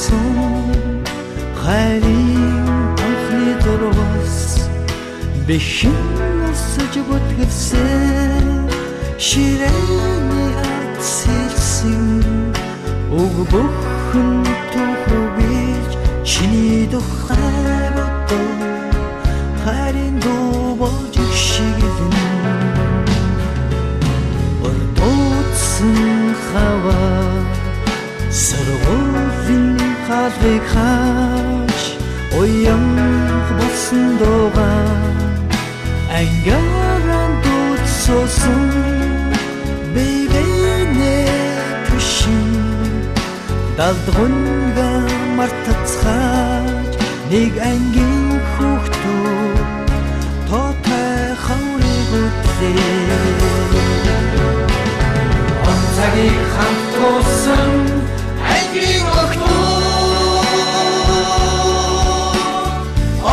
болсон хайрын анхны зурвас бэхэн усаж бүтгэлсэн ширээний ард сэлсэн үг бүхэн түүхвэж чиний тухай бодов хайрын дуу болж шиглэн ордоцсон хаваа сургуулийн хаалгыг хааж уянх болсон дуугаа ангиаран дуудсан бэбэнэ түшин далдгунга мартацгааж нэг ангийн хүүхдүүд тоотой хаврыг үтлээ. Он цагийг хамт туулсан ангийн охтууд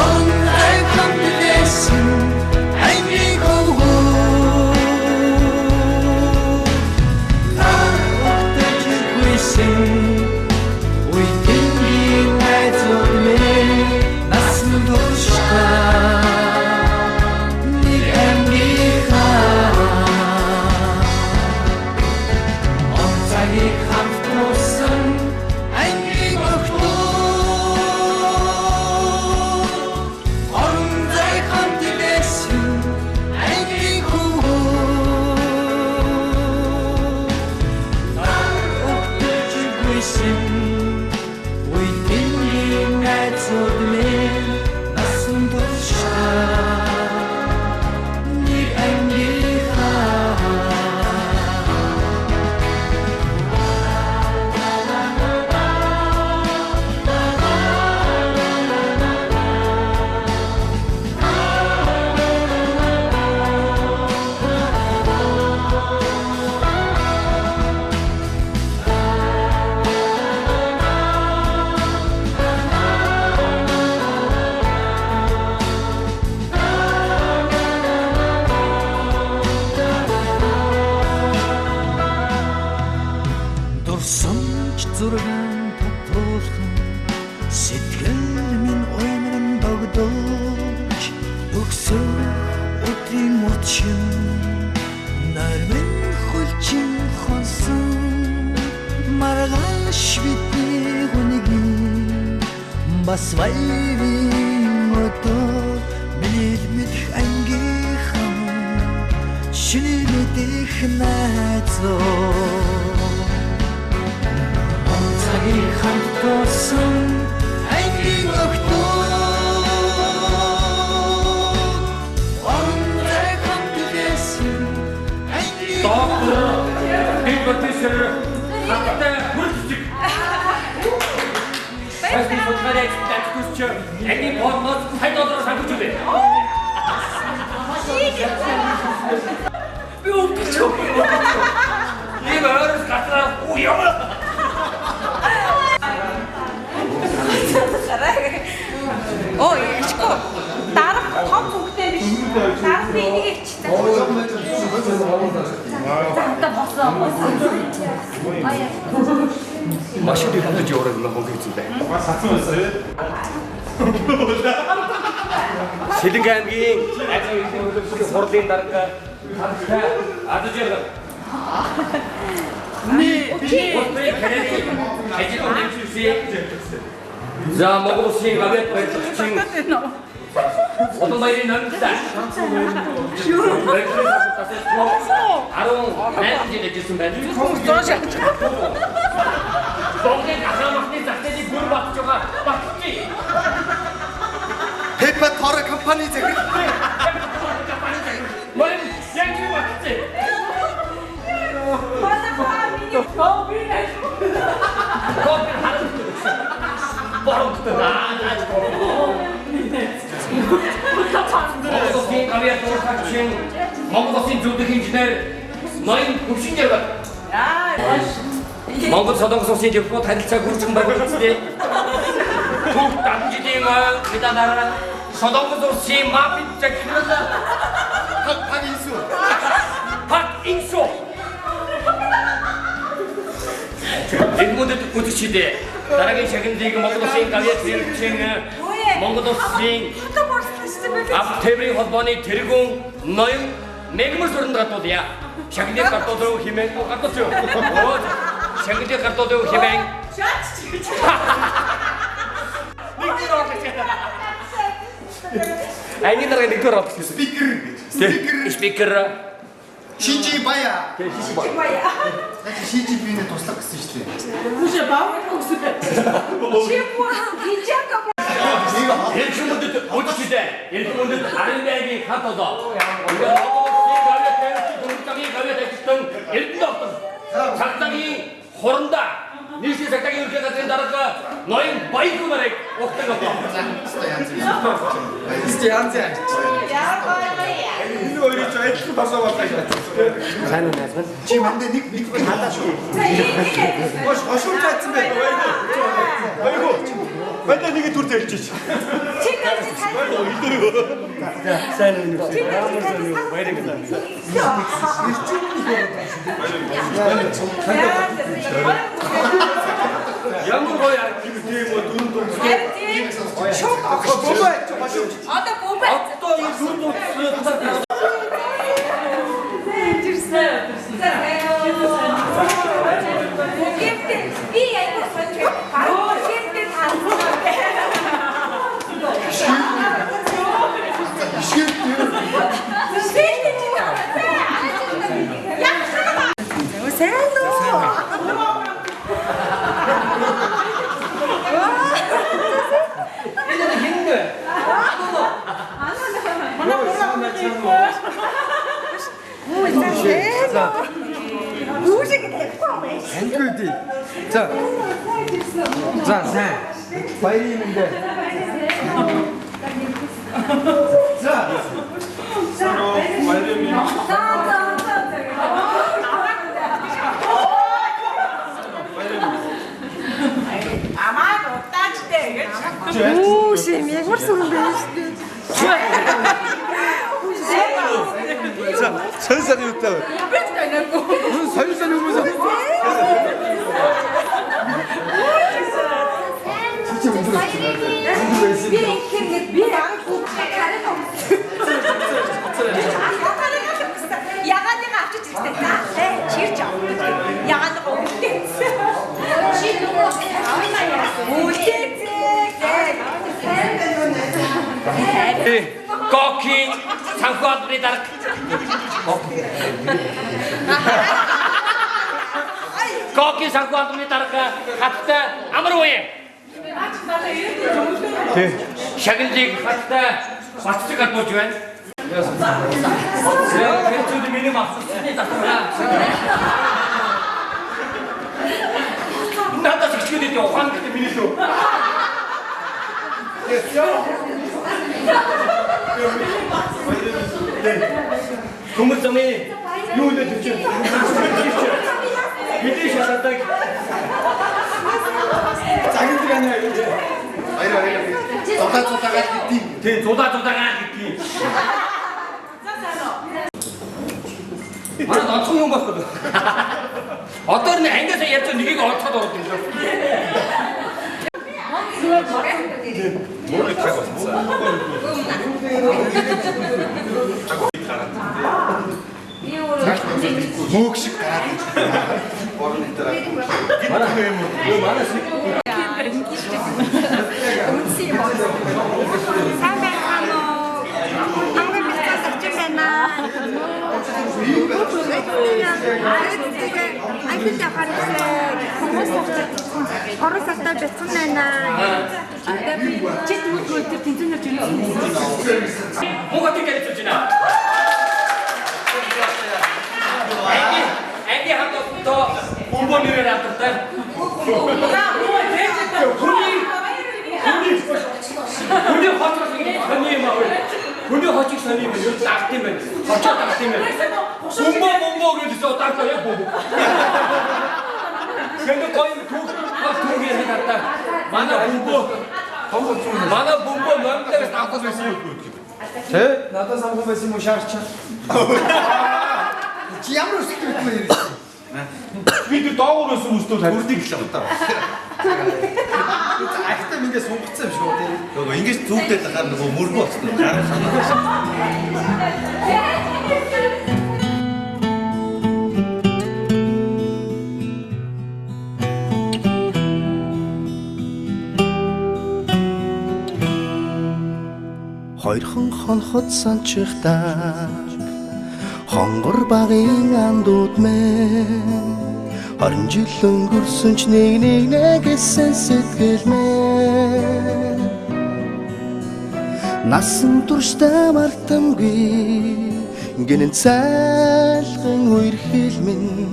орон зай хамт лээсэн ангийн хөвгүүд та өгтөж ирхүйсэн үеийн найзууд минь насан туршдаа нэг ангийнхаа он цагийг хамт туулсан ангийн охтууд орон зай хамт лээсэн ангийн хөвгүүд та өгтөж ирхүйсэн үеийн найзууд минь насан туршдаа нэг ангийнхаа. Дурсамж зургаан татуулхан сэтгэл минь уймран догдолж төгсөх өдрийн мөчн нармын хөлчин хонсон маргааш бидний хүнгийн бас баярын өдөр миний мэдэх ангийнхан шинэ мэдэх найзууд он цагийг хамт туулсан ангийн охтууд орон зай хамт лээсэн ангийн Доктор Пипотисер хамттай хүрэлцэг. Баяртай судалгааны ажилтнад хүсч ангийн бонус сая доллараар санхүүж өгье. Би өвдөж өгье. Ийм ойроос газраа уу юм. Оо, ичгүй. Дарах том зүгтэй биш. Дарах би энийг ичсэн. За, одоо босон. Босон. Маш их хандаж яваарай мөнгө хийсэн бай. Сэлэнг аймгийн ажил эрхлэн хөлбөмбөгийн хурлын дарга хамттай Адаж яргал. Улсын Канадын ажил хэмжүүлсэн. За Монгол улсын гавьяат барилгачин Улаанбаярын номтой. 18 жил ажилласан байна. Монголын ахлах махны зах зээлийг бүр батж байгаа Батчи. Пепа Торо компани захирал. Мөн яг юу батчи? Манай миний кофе. Кофе харах. Борогтой наа. Монгол улсын гавьяат уурхагчин, Монгол улсын зүудэх инженер ноён Хөвшин жаргал. Монгол Солонгос улсын Японд харилцааг үржин байгуулсан. Түүх 70 жилийн медалаараа Солонгос улсын мафи захирал Пак Инсу. Пак Инсу. Ирмөдөд үзэгчдээ Дараагийн шагналыг Монгол Улсын гавьяа тэрэгчин Монгол Улсын ав тээврийн холбооны тэргүүн ноён Мегмөр сүрэнд гардуулъя. Шагналыг гардуулав хэмээн гардуулсан. Шагналыг гардуулав хэмээн. Нэгдүгээр орлогч. Ангийн дараа нэгдүгээр орлогч. Спикер гэж. Спикер. Спикер. Шижи Бая. Наа чи Ши Цзиньпиний туслах гэсэн шүү дээ. Үгүй баа гэсэн. Чи бүр хижака. Эрчим хүндэт бүжигчдээ. Эрчим хүндэт Аринбайгийн хат одоо. Монгол Улсын гавьяа тэрэгчин Дөрвөлжин гавьяа ажилтан Эрдэнэ доктор. Цагдаагийн хуранда нийслэлийн цагдаагийн ерөнхий газрын дарга ноён Баяргүмарыг ухдаг одоо. За, өстой янз бүр. Өстой янз янз. Энэ хоёрыг ч адилхан тосоо болоо шээ. Сайн уу найз минь? Чи мандаа нэг нэг халаа шүү. Гош гошуурч атсан байх. Айгу. Мандаа нэг төр зэлжиж. Чи сайн уу? Сайн уу? Ямар сайн уу? Баярлалаа. Ямар гоё тийм тийм дөрөв дөрөв. Харин тийм шок огш. Бөмбө гошуурч. Одоо бөмбө. Одоо энэ дөрөв дөрөв. Би айгуу сонир. Баруун гэмтэй таалсан. Сайн уу? Энэ хин вэ? Ангиуди. За. За сайн. Баярын мэндэ. За. Баярын мэнд. Амаа удаачтай гэж. Үү шим ямар сүрэн бэ шүү. За, сонь сарын юутай вэ? Би таниагүй. Сонь сонь хүмүүс. Би ингэхээр би анх харин ягааныг авчиж ирсэн. За, чирч авах. Ягааныг үлдээсэн. Чи нөгөө үлдээсэн. Кокин санхүү албаны дарга. Кокин санхүү албаны дарга хаттай амар уу. Шагналыг хаттай бацдаг гардуулж байна. Тэр миний мавсны татвараа. Надад чигчгээд идэв ухаан гэдэг миний лөө. Төмөр замын юу нэ төч. Бидний шалгадаг. Загиндаг ана юу. Баяр баяр. Зудаа зудаагаар гэдэг. Тий, зудаа зудаагаар гэдэг. Манай онцгой юм байхгүй. Одоо нэг ангиасаа ярьж нэгийг олцоод ороод ирлээ. Мөг шиг гараад иж. Борон дээр. Манай Сайн байна уу? Хамгийн бэлтгэл орчин байна. Ангид явахаар хүмүүс 3 сартаа бяцхан байна. Чи тэгвэл тэр тэнцэнээр жирсэн. Муухай гэж хэлж байна. Анги хамт одоо бомбо нэрээр авдартай. Хүний хоцрох сони юм аа. Хүний хочиг сони юм юу дагт юм байна. Хочоо дагт юм байна. Бомбо бомбо гэж одоо яг бомбо. Гэндэ гоё түүх түүх ярьдаг. Манай бомбо манай бомбо номдоос авах байсан юм. Тэ надаас авах байсан юм уу шаарч. Чи ямар өсөлт юм бэ? Би тэр доогуур байсан хүмүүстөө хүрдэг л одоо. Ахтай мингээ сунгацсан юм шиг үү тий. Нөгөө ингэж зүгтэй тахаар нөгөө мөргөө болчихсон. Гараа санаа. Хоёрхан хонхот санчихдаг хонгор багын андууд мэн 20 жил өнгөрсөн ч нэг нэг нэгсэн сэтгэл мэн насан туршдаа мартамгүй гинэн цайлган үерхэл минь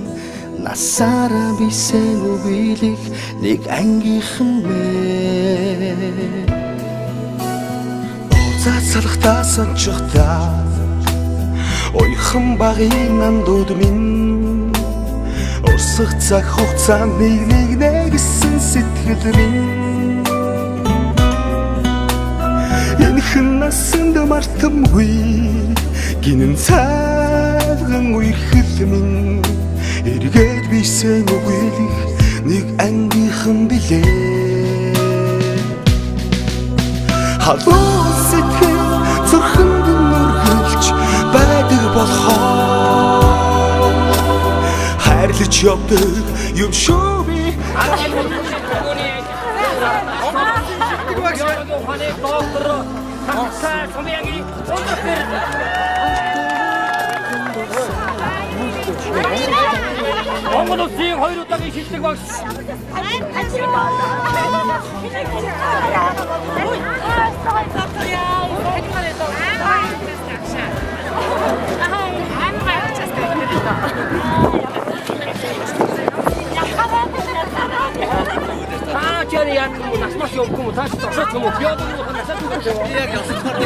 насаараа бисэн үгүйлэх нэг ангийнхан мэн. Уулзаад салхтаа сончихдаа уяхан багын андууд минь урсах цаг хугацаа нэг нэг нэгсэн сэтгэл минь энхэн насанд мартамгүй гинэн цайлган үерхэл минь эргээд бисэн үгүйлэх нэг ангийнхан билээ. Халуун сэтгэл зүрхэнд нүргэлж байдаг болохоор хайрлаж явдаг юм шүү би. ухааны доктор Хатаа Сумьяги өндөр. Монгол улсын хоёр удаагийн шилдэг багш Та чарь яах юм нас маш явах юм тааш зогсооч юм уу биологи насаа зүгт юм. Яг ёсоор нэг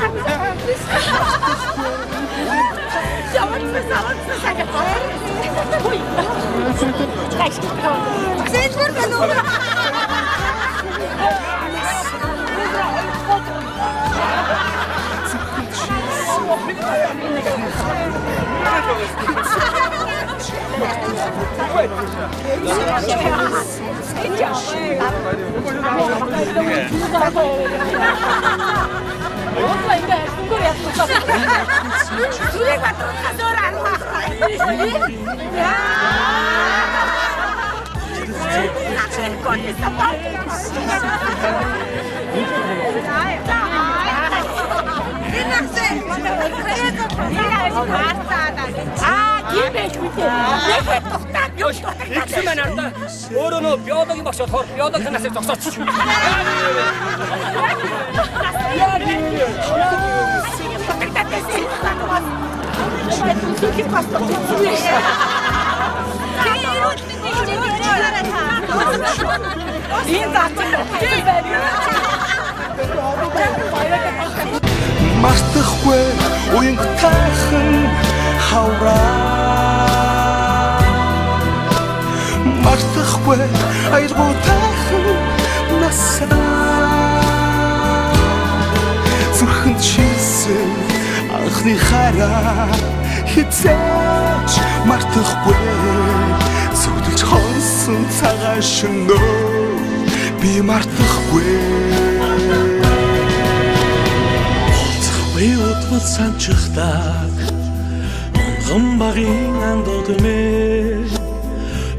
авсан. Зээлбэр байна уу? Зүрийг батруулахаас өөр арга байхгүй. Аа, тийм байж мэдээ. Яг тухтаад юу Тэгсэн маань ардаа өөрөө нөө биологийн багш болохоор биологийн насыг зогсооч. Энэ заачих байна. Мартахгүй уянг тайхан хавраа мартахгүй аялгау тайхан насаа зүрхэнд шилсэн анхны хайраа хизээч мартахгүй зүудэлж хонсон цагаан шөнөө би мартахгүй. Би удвал санчихдаг онгон багын андууд мэ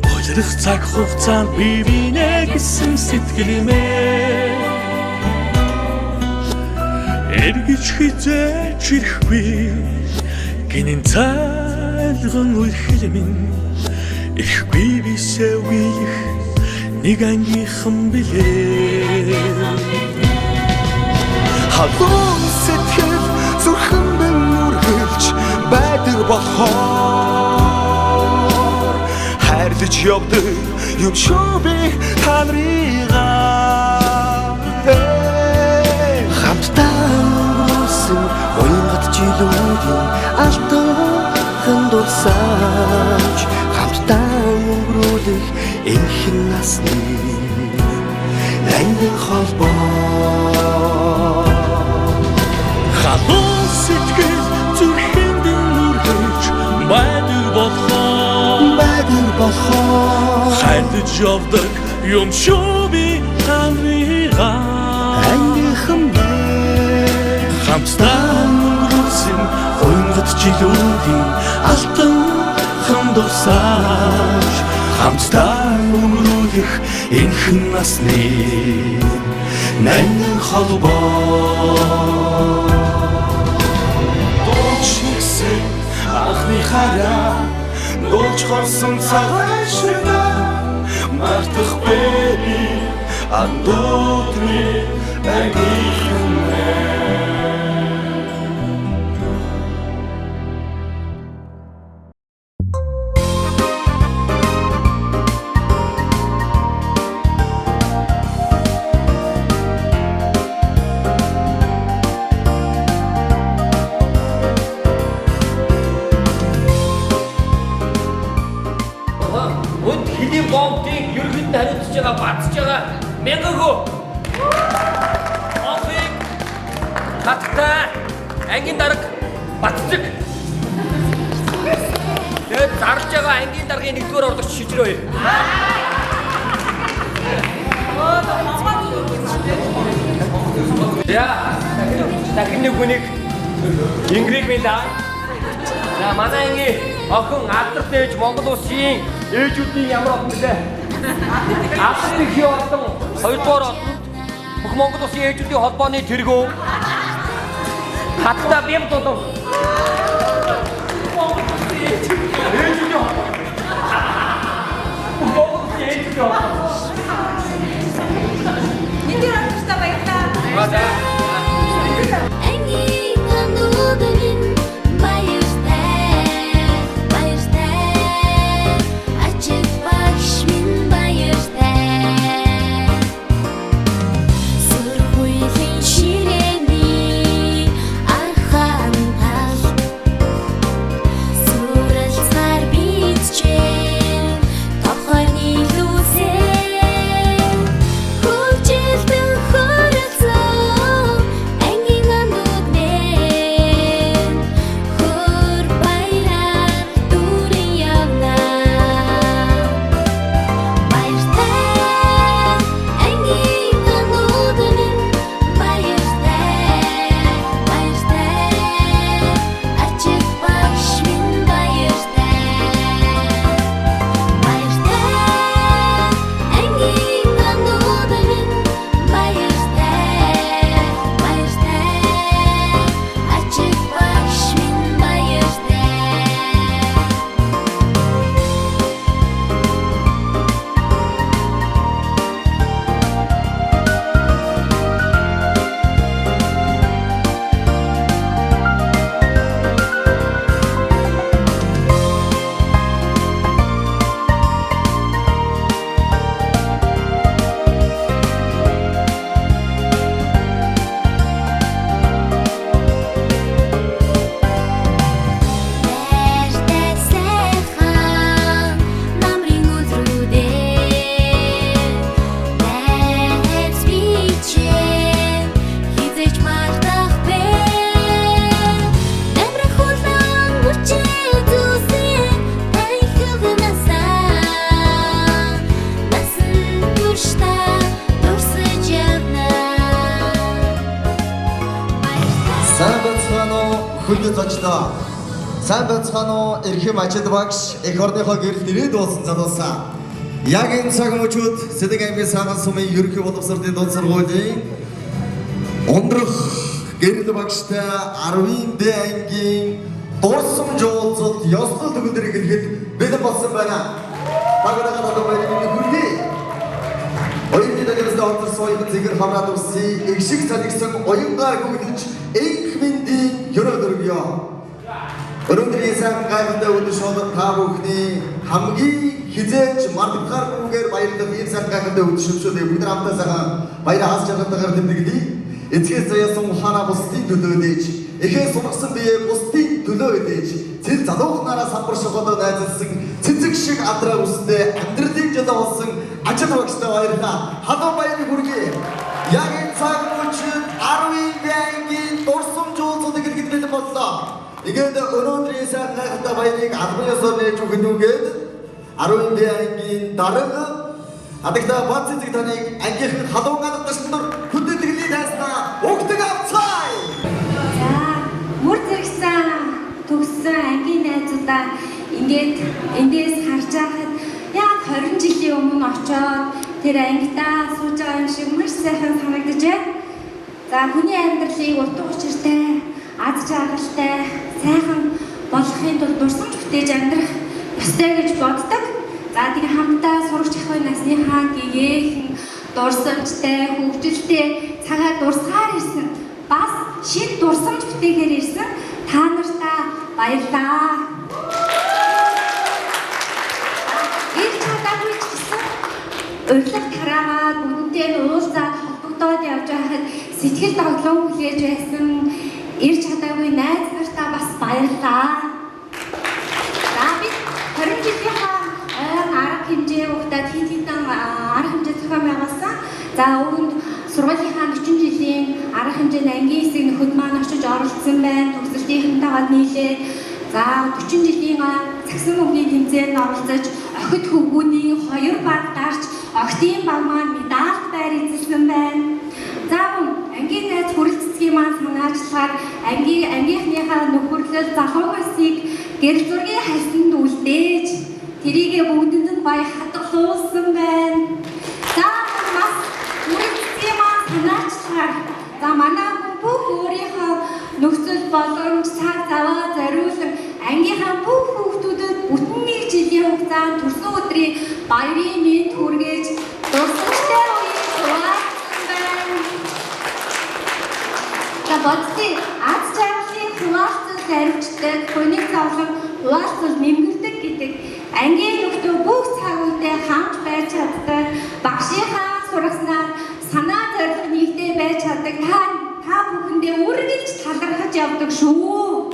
болрох цаг хугацаанд би бинэ гэсэн сэтгэл мэ эргэж хизээч ирэхгүй гинэн цайлган үерхэл минь ирэхгүй бисээ үеих нэг ангийнхан билээ. Халуун сэтгэл зүрхэнд нүргэлж байдаг болохоор хайрлаж явдаг юм шүү би та нарыгаа. Хамтдаа өнгөрсөн уянгат жилүүдийн алтан дурсамж хамтдаа өнгөрүүлэх энхэн насны Нанин холбоо. Халуун сэтгэл зүрхэнд нүргэж байдаг болохоор, байдаг болохоор хайлж явдаг юм шүү би та нарыгаа. Ангийнхан минь, хамтдаа өнгөрүүлсэн уянгат жилүүдийн алтан дурсамж, хамтдаа өнгөрүүлэх энхэн насны нанин холбоо. Дууч нэгсэн анхны хараа, дуулж горсон цагаан шиг мартахгүй би андууд минь, ангийнхан минь. Өнд хэлийн бомбыг ерөнхийд нь хариуцж байгаа, бацж байгаа мянган Онхыг хаттай ангийн дарга Батцэг. Тэгээд зарлж байгаа ангийн даргын нэгдүгээр орлогч Шижир хоёр. За, дахин нэг хүнийг Ингрийг мэлээ. За, манай ангийн охин алдарт ээж, Монгол улсын ээжүүдийн ямар охин бэлээ? Алдарт их одон, хоёрдугаар одонд бүх Монгол улсын ээжүүдийн холбооны тэргүүн хаттай бям дулан. Монгол улсын ээжүүдийн холбоо. Монгол улсын ээжүүдийн холбоо. Энд оролцсон баярлалаа. За. Ангийн андууд минь баяртай, баяртай, ачиг багш минь баяртай. Сүрхүйлийн ширээний архан тал сүрэлцээр бичээн тохор нийлүүлсэн хөгжилтөн хөрөлцөн ангийн андууд минь хөр баяраар дүүрэн явна. Баяртай ангийн андууд минь баяртай, баяртай, ачиг багш минь баяртай. Баяртай ангийн андууд минь баяртай, баяртай, ачиг багш минь баяртай. Хайртай сайхан намрын өдрүүдээ найз бичээ хэзээ ч мартахгүй. Намрах улаан мөчээ зүсээ танхигнасаа насан туршдаа дурсаж явна. Сайн байцгаана уу, хүндэт зочдоо. Сайн байцгаана уу, эрхэм ажид багш, эх орныхоо гэрэлд ирээд уулсан залуусаа. Яг энэ цаг мөчүүд Сэдэг аймгийн Саган сумын ерөнхий боловсролын дунд сургуулийн ундрах гэрэл багштай 10-ын Д ангийн дурсамж уулзалт ёслол төгөлдөр эхлэхэд бэлэн болсон байна. Та бүхэн одоо баярыг хүргэе. Оюутны танаас орсон оюун зэгэр хамраад улсын их шиг цалигсан оюунгаар гүйлж энх мэндийн ёроол өргөё. Өнөөдрийн сайхан гайхалтай өдөр шууд та бүхний хамгийн хэзээ ч мартахгүйгээр баярлах ийм сайхан гайхалтай өдөр шүү дээ. Бүгд хамтдаа сайхан баяр хас жаргалтайгаар тэмдэглэе. Эцгээс заяасан ухаанаа бусдын төлөө дээж, эхээ сунагсан биеэ бусдын төлөө дээж, цэл залуухнаараа самбар шогоодоо найзалсан цэцэг шиг адраа үстэй амьдралын жолоо болсон ажил багштай баярлалаа. Халуун баярыг хүргэе. Яг энэ цаг мөчид 10-ийн ангийн дурсамж уулзалтыг хэлэхэд бэлэн боллоо. Ингээд өнөөдрийн сайхан гайхалтай баярыг албан ёсоор нээж өгөх нүгээд 10-ийн ангийн дарга Хадагта Бат цэцэг таныг ангийнхан халуун алдарсан дур хүндэтгэлийн тайснаа өгдөг авцгаая. За, мөр зэрэгсэн төгссөн ангийн найзуудаа ингээд эндээс харж байхад яг 20 жилийн өмнө очоод тэр ангидаа сууж байгаа юм шиг маш сайхан санагдаж байна. За, хүний амьдралыг утга учиртай, аз жаргалтай, сайхан болгохын тулд дурсамж бүтээж амьдрах ёстой гэж боддог. За, тэгээ хамтдаа сурагч ахуйн насныхаа гэгээхэн дурсамжтай, хөгжилтэй цагаа дурсгаар ирсэн. Бас шинэ дурсамж бүтээхээр ирсэн та нартаа баярлалаа. Ирж чадаагүй ч гэсэн урилга тараагаад бүгдтэй нь уулзаад холбогдоод явж байхад сэтгэл догдлон хүлээж байсан. Ирж чадаагүй найз нартаа бас баярлалаа. За, бид 20 жилийнхаа ойн арга хэмжээ угтаад хэд хэдэн арга хэмжээ зохион байгуулсан. За, үүнд сургуулийнхаа 40 жилийн арга хэмжээний ангийн хэсэг нөхөд маань очиж оролцсон байна. Төгсөлтийнхэнтэйгээ нийлээд за 40 жилийн сагсан мөнгөний тэмцээнд оролцож охид хөвгүүний 2 баг дарч охидын баг маань медальт байр эзэлсэн байна. За, мөн ангийн найз хүрэл цэцгийн маань санаачлагаар ангийнхныхаа нөхөрлөл залуу насыг гэрэл зургийн хальсанд үлдээж тэрийгэ бүгдэнд нь баяр хадгалуулсан байна. За, мөн бас хүрэл цэцгийн маань санаачлагаар за манай хүн бүх өөрийнхөө нөхцөл боломж цаг заваа зориулан ангийнхаа бүх хүүхдүүдэд бүтэн нэг жилийн хугацаанд төрсөн өдрийн баярын мэнд хүргэж дурсамжтай үеийг хуваалцсан байна. За, боддгийг аз жаргалын хуваалцал харивчдаг, хүнийг зовлон хуваалцал нэмгэрдэг гэдэг ангийн нөхдөө бүх цаг үедээ хамт байж чаддаг, багшийнхаа сургаснаар санаа зорилго нэгтэй байж чаддаг. Та бүхэндээ үргэлж талархаж явдаг шүү.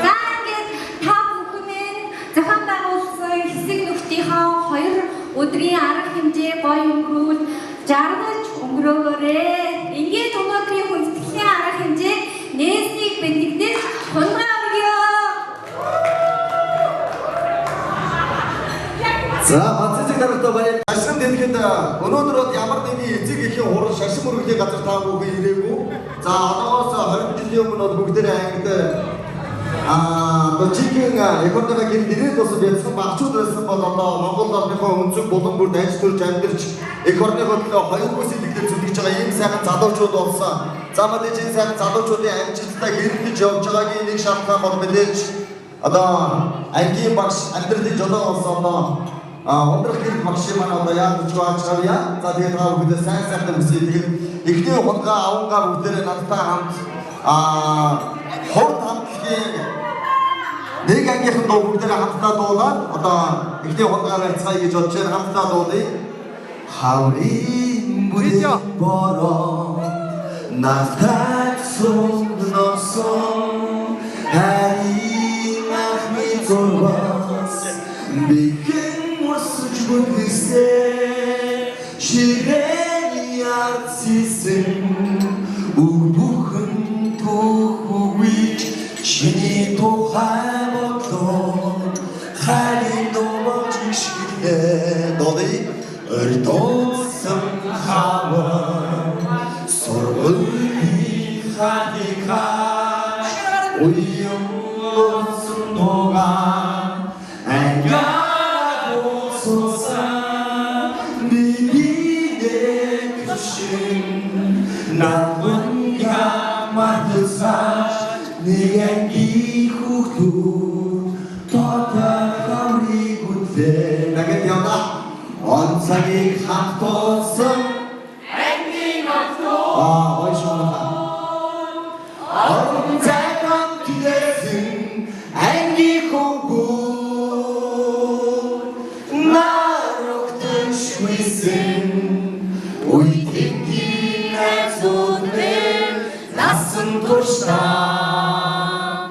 За, ингээд та бүхэн минь зохион байгуулсан хэсэг нөхдийнхөө 2 өдрийн арга хэмжээ гоё өнгөрүүл жаргаж өнгөрөөгөөрэй. Ингээд өнөөдрийн хүндэтгэлийн арга хэмжээ нээснийг бэлтгэж хунгаа өргөё. За, Бат цэцэг даргатай баяр. Шашин дэлгэхэд өнөөдөр бол ямар нэгэн эцэг эхийн хурал шашин мөргөлийн газар та бүхэн ирээгүй. За, одоогоос 20 жилийн өмнө бол бүгдээрээ ангид одоо жинхэнэ эх орныхоо гэрэл ирээд бас бяцхан багчууд байсан бол одоо Монгол орныхоо өнцөг булан бүрд анж төрж амьдарч эх орныхоо төлөө хоёр бүс илэглэл зүтгэж байгаа ийм сайхан залуучууд болсон. За, мэдээж энэ сайхан залуучуудын амжилттай хэрэглэж явж байгаагийн нэг шалтгаан бол мэдээж одоо ангийн багш амьдралын жолоо болсон одоо ундрах гэрэл багшийн маань одоо яаж ч байж байгаа. За, тэгээд та бүхэндээ сайн сайхан хүсье. Тэгээд эхний хунгаа авангаа бүгдээрээ надтай хамт хурд хамтлагийн нэг ангийнхан дуу бүгдээрээ хамтдаа дуулаад одоо эхний хунгаа барьцгаая гэж бодож байна. Хамтдаа дуулъя. Хаврын бүдэг бороо нафтаг сумдносон харин ахны зурвас бэхэн мөсөж бүдгэрсэн ширээний ард сисэн үг бүхэн түүхвич чиний тухай бодлоо харин дууж ишгэлээ дуулъя. Өрдөөсөн хавар сургуулийн хадикаш уян болсон тугаан ангиасусан биbinek түшин надванга мартсаж нэг ангийн хүүхдүүд тотой хаврыг үтлээ. Нагад явна. Он цагийг хамт туулсан ангийн охтуу хоёр шуурхаа. Он цаг хамт хэлсэн ангийн хүүхдүүд нарогтошгүйсэн үеийн найзууд минь насан туршдаа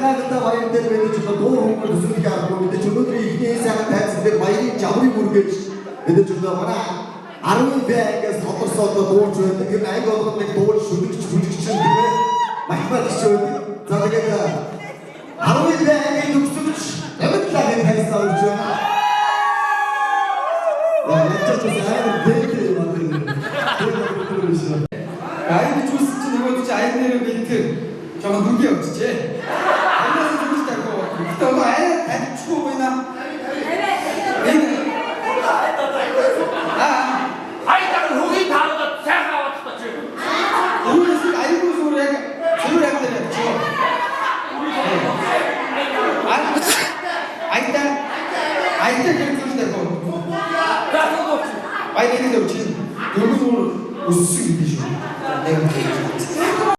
гайхалтай баяр дээр мэдээж одоо дуу хөнгө төсөөлөх аргагүй мэдээж өнөөдрийн эхний сайхан тайзан дээр баярын жаврыг үргэж мэдээж одоо манай 10 Б ангиас тодорсон одоо дууч байдаг. Тэр анги болгонд нэг дууч, шүлэгч, бүжигч тийм ээ математикч байдаг. За тэгээд 10 Б ангийн төгсөгч Ямадлагын тайзан орж байна. Яа, ч бас амар дээтэй юм аа. Аян гэж үссэн чинь нөгөө чи аян нэрээ бэлтгэр жоохон дүнгийн явчихжээ. Аянаас дүнж тавихгүй. Гэтэ одоо аян тавьчихгүй байна. Энэ аа Аядаг хөгийн таараад сайхан аваад та чи. үүнээс аягүй зүгээр яг цэвэр аян дээр явчих. Айта айта гэж дүнж тавихгүй. За сууч. Баян нэг явчих. Дөрөв зүгээр өссөн гэдэг шүү. Нэг юм.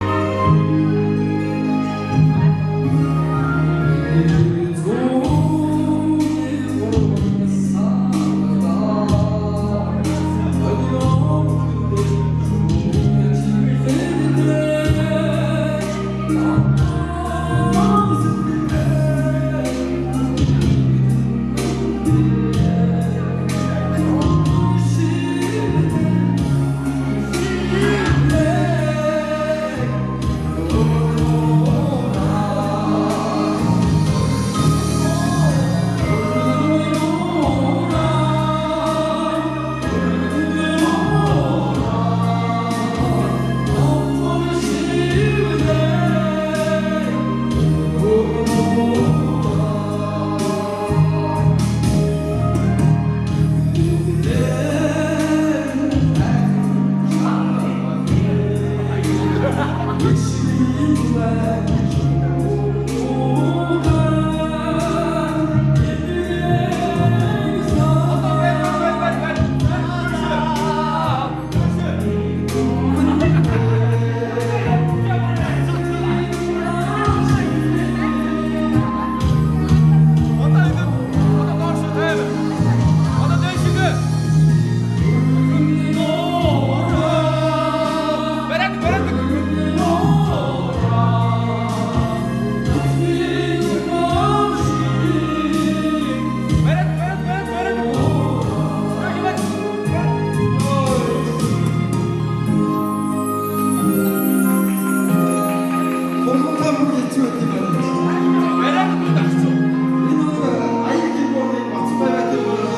Хургуутаа мөр хэцүү байт юм байна. Энэ нэг аяг юм бол бац байгаа юм байна.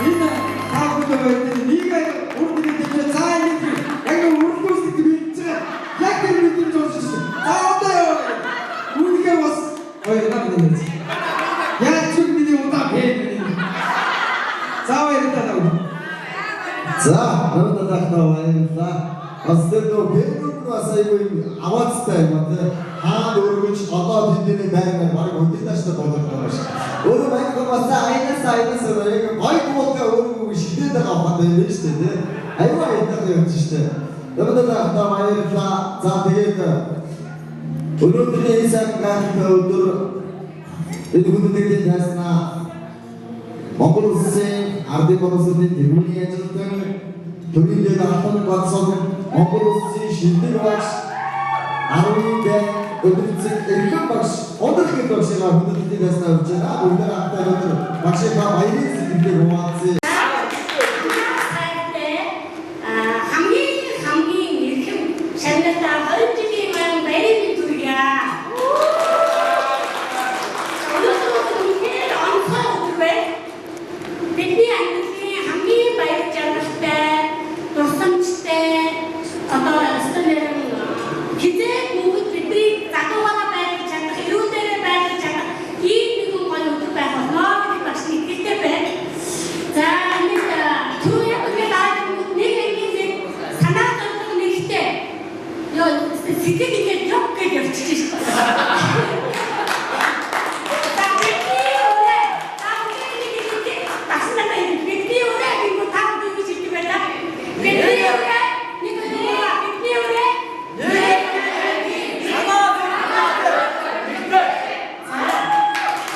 Энэ таагүй байдаг. Нэг үр нэг дээр цаа нэг яг нэг үргэлж гэдэг мэдж байгаа. Яг тэр мэдрэмж орж ирсэн. За одоо яа. Үүнийхээ бас ой наа миний. Яг ч миний удаа бэ миний. За баярлалаа таа. За, өнөөдөр тахтаа баярлалаа. Бас тэр нөө бэрүүд нь бас айгүй юм аваацтай юм аа тий. Хаан өргөж одоо тэндний байр баг хөдөлнөштэй болоод байгаа шүү. Өөрөө баяр бас аянаас аянаас яг гой буудгаа өөрөө шидээд байгаа ухаантай юм шүү дээ тий. Айгүй аянтай юм шүү дээ. Өнөөдөр тахтаа баярлалаа. За тэгээд өнөөдрийн энэ сайхан гайхалтай өдөр энэ хүндэтгэлийн тайзнаа Монгол Улсын ардын боловсролын тэргүүний ажилтан Төрийн дэд Алтан Батсог, Монгол улсын шилдэг багш, 10-ын байн өдөрцөг эрхэм багш Ундрах багшийн хүндэтгэлийн байснаа өгч байна. Бүгд хамтдаа өнөөдөр багшийнхаа баярын сэтгэлийг хуваалцъя. Хамгийн хамгийн эрхэм шагналтай 20 жилийн маань баярын мэнд хүргье. Өнөөдөр үнэхээр онцгой өдөр байна. Бидний амьдралын хамгийн баяр жаргалтай, дурсамжтай одоо ёстой хизээ бүгд бидний залуугаараа байж чадах, эрүүлээрээ байж чадах ийм нэгэн гоё өдөр байх болно гэдэг багш итгэлтэй байна. За нэг түр яг ингээд нэг ангийн нэг санаа зовлон нэгтэй. Йоо сэтгэл ингээд ёг гэж явчихж шээ. За бидний өрөө та бүхэн нэг нэг багш надад бидний өрөө гэнэ та бүхэн гэж хэлдэг байлаа. Бидний өрөө нэг өдөр бидний өрөө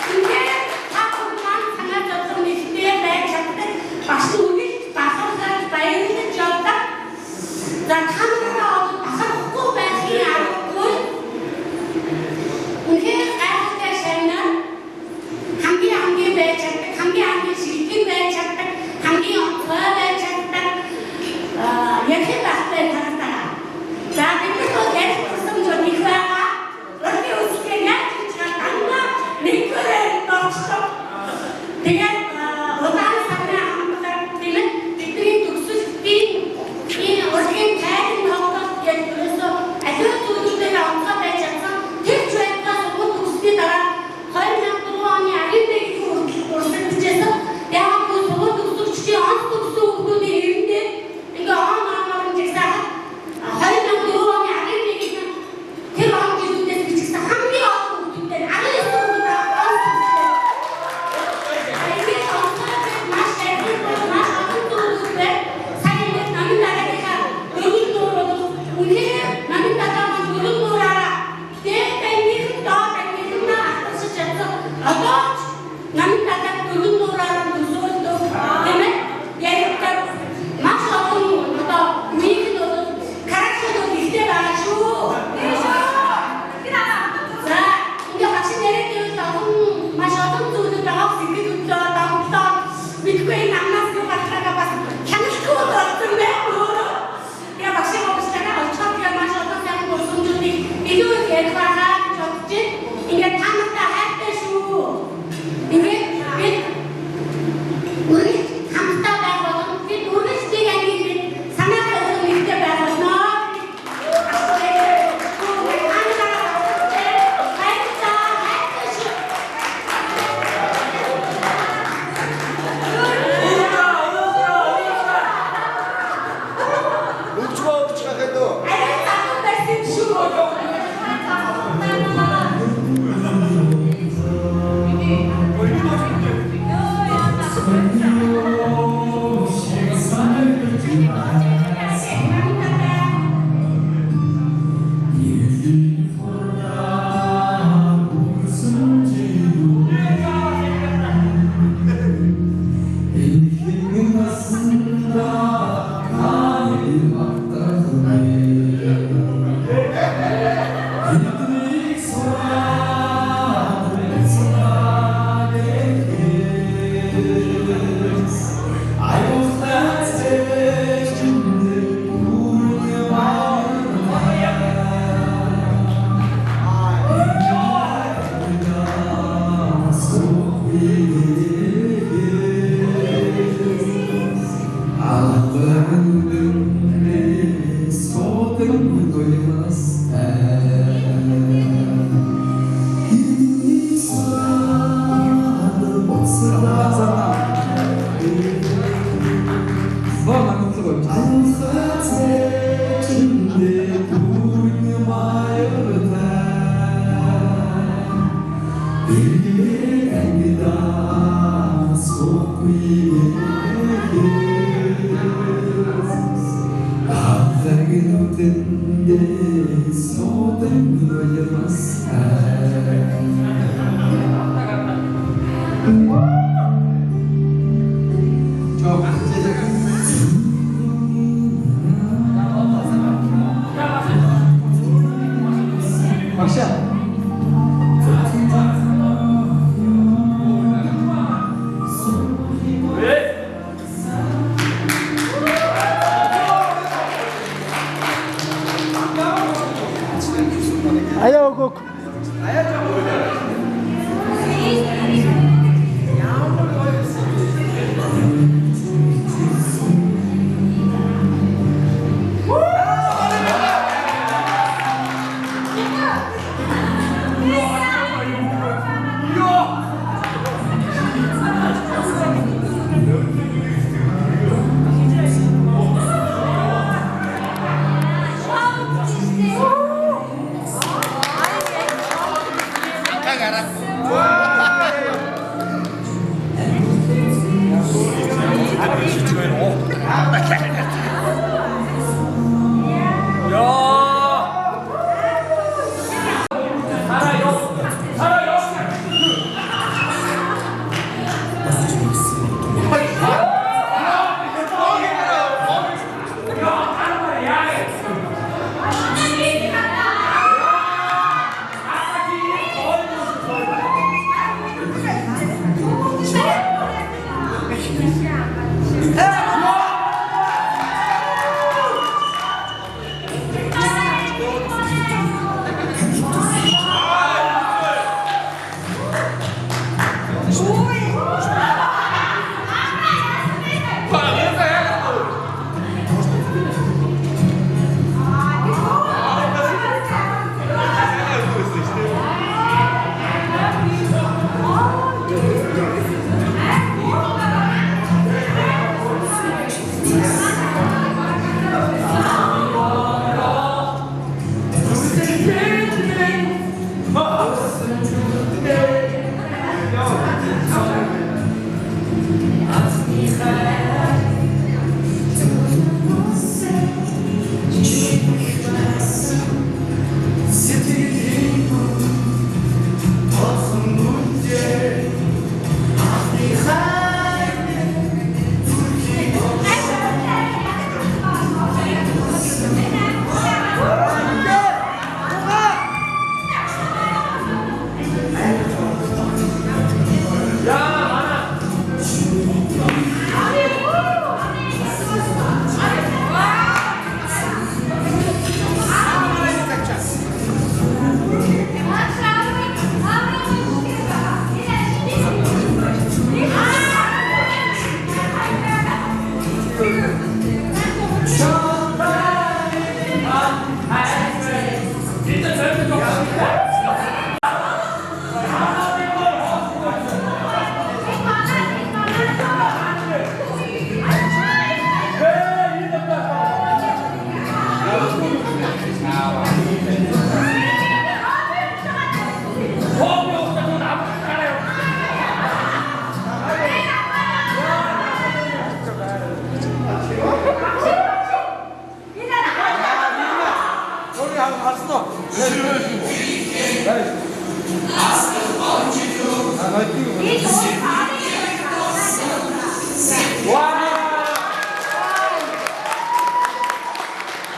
Ингээд та бүхэн маань санаа зовлон нэгтэй байж чаддаг. Багш нь үргэлж бахархаж баярлаж явдаг. За та нараа бахархахгүй байхын аргагүй үнэхээр гайхалтай шагнал хамгийн хамгийн байж чаддаг, хамгийн хамгийн шилдэг байж чаддаг, хамгийн онцгой байж чаддаг. Ярих багтай танартаа. За бид нар бол ярих тусамж бол их байгаа. Урлагийн үзлэгээр яаж хийж байгаа дандаа нэгдүгээр доошлоо. Тэгээд удаан сарны хамтлаг тийм ээ бидний төгсөлтийн энэ урлагийн тайлан тоглолт гэж ерөөсөө аливаа зүйлүүдээр онцгой байж чадсан. Тэр ч байтугай сургууль төгссөний дараа 2004 оны 11-ний хүртэл урсгажсэн. Яг нь сургууль төгсөгчдийн онц төгссөн хүүхдүүдийн эрэндээ ингээ он оноор нь жигсаахад 2004 оны 11-ний тэр он жилүүдээс бичигдсэн хамгийн олон хүүхдүүдээр 19 хүүхэд онц төгссөн. Ингээд онцгой маш архив маш олон зүйлүүд байна. Сая ингээд намын дараагийнхаа өргөн нуур бол үнэхээр намын дараа маань өргөн нуураараа дээд ангийнхан доод ангийнхан автаршиж чадсан. Одоо ч намын дараа өргөн нуураараа төсөөлдөг тийм ээ. Яригдаад маш олон одоо үеийнх нь бол характерууд ихтэй байгаа шүү. Тийм шүү. За ингээ багш яриад байвал олон маш олон зүйлүүд байгаа сэтгэл хөдлөө донтлоо мэдгүй энэ амнаас юу гарч байгаагаа бас хяналтгүй болсон байх өөрөө. Тэгээ багшийн уучлаарай олцоод тэгээ маш олон сайн дурсамжуудыг илүү их ярих байхаа гэж бодож байна. Ингээд та нартай хайртай шүү. Ингээд бид үргэлж хамтдаа байх болно. Бид үргэлж нэг ангийн бид санаа зовлон нэгтэй байх болно. Баярлалаа. Хайртай шүү. Өгч ба өгч хахад дөө. Арай залуу байсан юм шүү.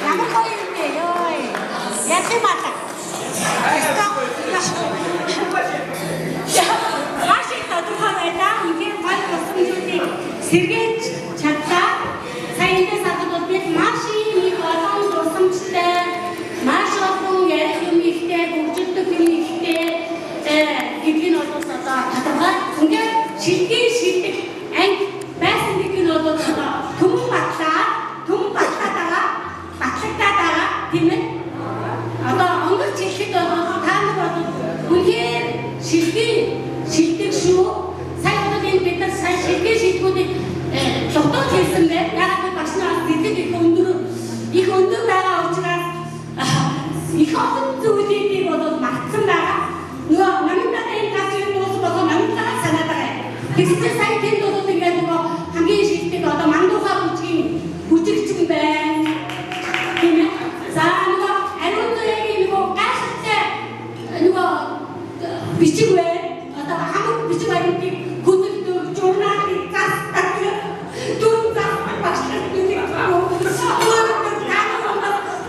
Ямар гоё юм бэ ёо. Ярих юм аа. Маш их тодорхой байлаа. Үнэхээр гоё тусламжуудыг сэргээж чадлаа. Сая эндээс харахад бол бид маш их олон тусламжтай, маш олон ярих юм ихтэй, хөгжүүлдэг юм ихтэй гэдгийг нь бол одоо тодорхой. Үнэхээр шилдэг шилдэг анги байсан гэдэг нь бол одоо түмэн батлаа, түмэн батлаад байгаа, батлагдаад байгаа тийм ээ. Одоо өнгөрч хэлэхэд бол та нар бол үнэхээр шилдэг шилдэг шүү. Сая бол энэ бид нар сая шилдэг шилдэгүүдийг дутуу хэлсэн байна. Яг л багш нар сэтгэл их өндөр байгаа учраас их олон зүйлийг бол мартсан байгаа. Нөгөө намын дараа энэ гац юм дуусах болоо намын дараа санаад байгаа юм. Тэгсэн сая тэнд бол ингээд нөгөө хамгийн шилдэг одоо мандуухай бүжгийн бүжигчин байна. Тийм ээ. За нөгөө ариун зүрхийн нөгөө гайхалтай нөгөө бичиг байна. Одоо хамаг бичиг баримтыг хөдөлдөг, журналыг засдаг, дүн засдаг багш нар нэг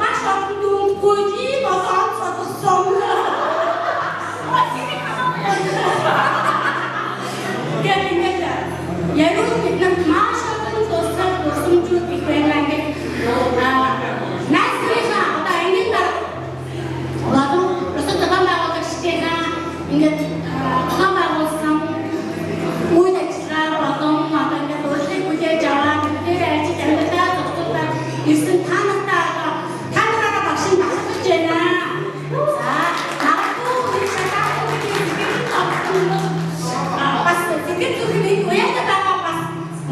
маш олон дүнгүй ийм олон онцлогсон. Тэгээд ингээд яриул бид нар маш олон тусгай тусламжууд их байна ингээд найсныхаа одоо ангийн дарга болон бусад зохион байгуулагчдынхаа ингээд зохион байгуулсан үйл ажиллагаа болон одоо ингээд урилгыг хүлээж аваад бүгдээрээ ажил амьдралаа зохицуулаад ирсэн та нартай одоо та нараараа багш нь бахархаж байна. За магадгүй нэг шатаагүй сэтгэл зовлон бол бас сэтгэл зүрхний уяатай байгаа бас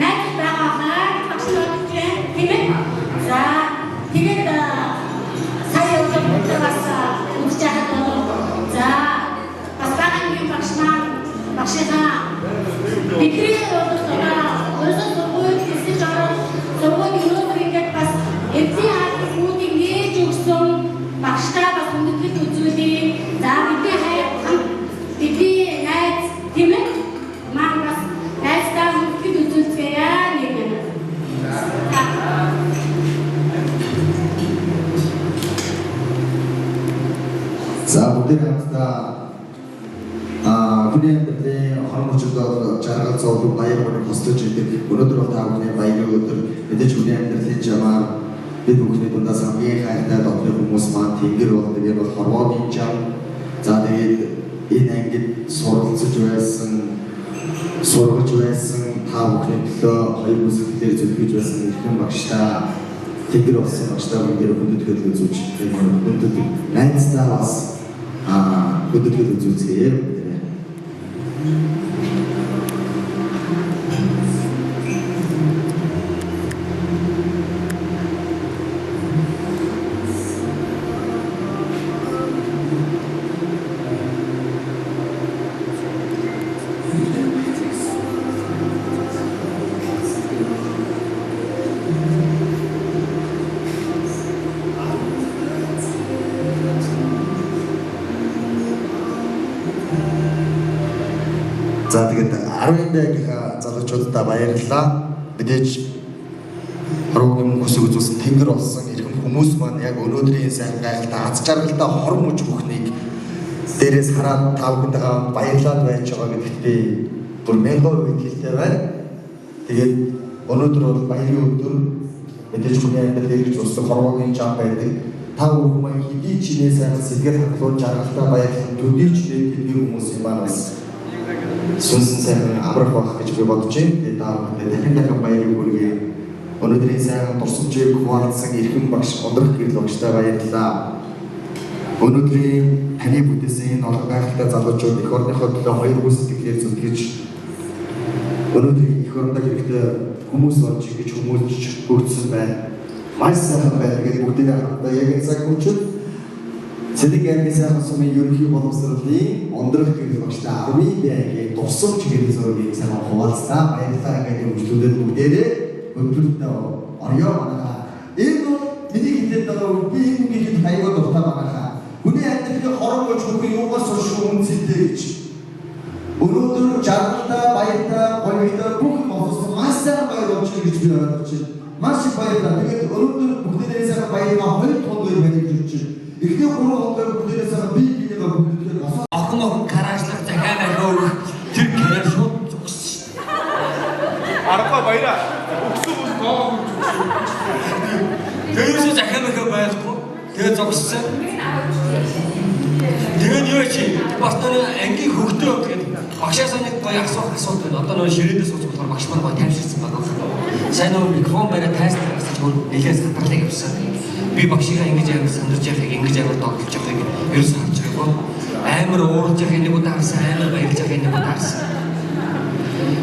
найдаж байгаа хаа багш нь бодож байна тийм ээ. За тэгээд сая явж байгаа бас үзэж байхад бол за бас бага Багшийнхаа бидний бол одоо ерөөсөө сургууль хэсэж ороод сургууль өнөөдөр ингээд бас эзэн хаалт сүүдийг нээж өгсөн багштай бас хүндэтгэл үзүүлье. За бидний хайр бидний найз тийм ээ? Маань бас найздаа хүндэтгэл үзүүлцгээе нэг юм. За бүгд хамтдаа хүний амьдралын хорон мөчөд бол жаргал зовлон баяр хүрэг хослож идэг. Өнөөдөр бол та бүхний баярын өдөр. Мэдээж хүний амьдралын жамаар бид бүхний дундаас хамгийн хайртай дотны хүмүүс маань тэнгэр болдог. Энэ бол хорвоогийн жам. За тэгээд энэ ангид суралцж байсан, сургаж байсан та бүхний төлөө хоёр бүсгэлээр зүтгэж байсан эрхэм багштай тэнгэр болсон багштай бүгдээр хүндэтгэл үзүүлж хүндэтгэл найздаа бас хүндэтгэл үзүүлцгээе. За тэгээд 11 ангийнхаа залуучуудаа баярлалаа. Мэдээж хорвоогийн мөнх өсөг үзүүлсэн тэнгэр болсон эрхэм хүмүүс маань яг өнөөдрийн сайн гайхалтай аз жаргалтай хор мөч бүхнийг дээрээс хараад та бүхэнтэйгээ баярлаад байж байгаа гэдэгт би бүр 1000% итгэлтэй байна. Тэгээд өнөөдөр бол баярын өдөр. Мэдээж хүний амьдрал эргэж өсөх хорвоогийн жам байдаг. Та бүхэн маань хэдий ч нэ сайхан сэтгэл хангалуун жаргалтай баярлан төдий ч нэ тэдний хүмүүсийн маань бас сүнсэн сайхан амрах байх гэж би бодож байна. Тэгээд та бүхэндээ дахин дахин баярыг хүргэе. Өнөөдрийн сайхан дурсамжийг хуваалцсан эрхэм багш Ундрах гэрэл багштай баярлалаа. Өнөөдрийн таны бүтээсэн энэ олон гайхалтай залуучууд эх орныхоо төлөө хоёр бүс сэтгэлээр зүтгэж өнөөдрийн эх орондоо хэрэгтэй хүмүүс болж ингэж хүмүүжж хөгжсөн байна. Маш сайхан байна. Тэгээд бүгдээрээ хамтдаа яг энэ цаг мөчид Цэдэг аймгийн сайхан сумын ерөнхий боловсролын Ундрах гэрэл багштай 11 ангийн дурсамж гэрэл зургийг сайхан хуваалцлаа. Баярлалаа ингээд хөгжлүүдэд бүгдээрээ өдрөлтөө орё манайхаа. Энэ бол миний хэлээд байгаа үг. Би энэ үгийг хэлэх аюул дуртай манайхаа. Хүний амьдралын хорон мөч бүхэн юугаас суршгүй үнцэнтэй гэж. Өнөөдөр жаргалтай, баяртай, гоётой бүх юм олсон маш сайхан баяр болж байна гэж би ойлгож байна. Маш их баярлалаа. Тэгээд өнөөдөр бүгдээрээ сайхан баяргаа хоёр тунд баярлж ирж байна. Эхний 3 хоногээр бүгдээрээ сайхан бие биенийгээ хүндэтгэхэд босоо охин охин гаражлах захиа махиа өгөх тэр гэрээ шууд зогссон. Арга баяраа. Өгсөн бүс тоогоо өгч. Тэрээс захиа махиа байхгүй. Тэгээ зогссон. Тэгээд юу чи бас нэг ангийн хөгтөө тэгээд багшаасаа нэг гоё асуух асуулт байна. Одоо нөө ширээдээ сууж болохоор багш маань гоё тайвширсан байгаа. Сайн нөө микрофон бариад тайснаа гэсэн чинь нэлээд сатарлаа явсан. Би багшигаа ингэж амар сандарч яхахыг ингэж амар догдолж яхахыг ерөөсөө харж байгаагүй. Амар уурж яхахыг нэг удаа харсан, амар баярлж яхахыг нэг удаа харсан.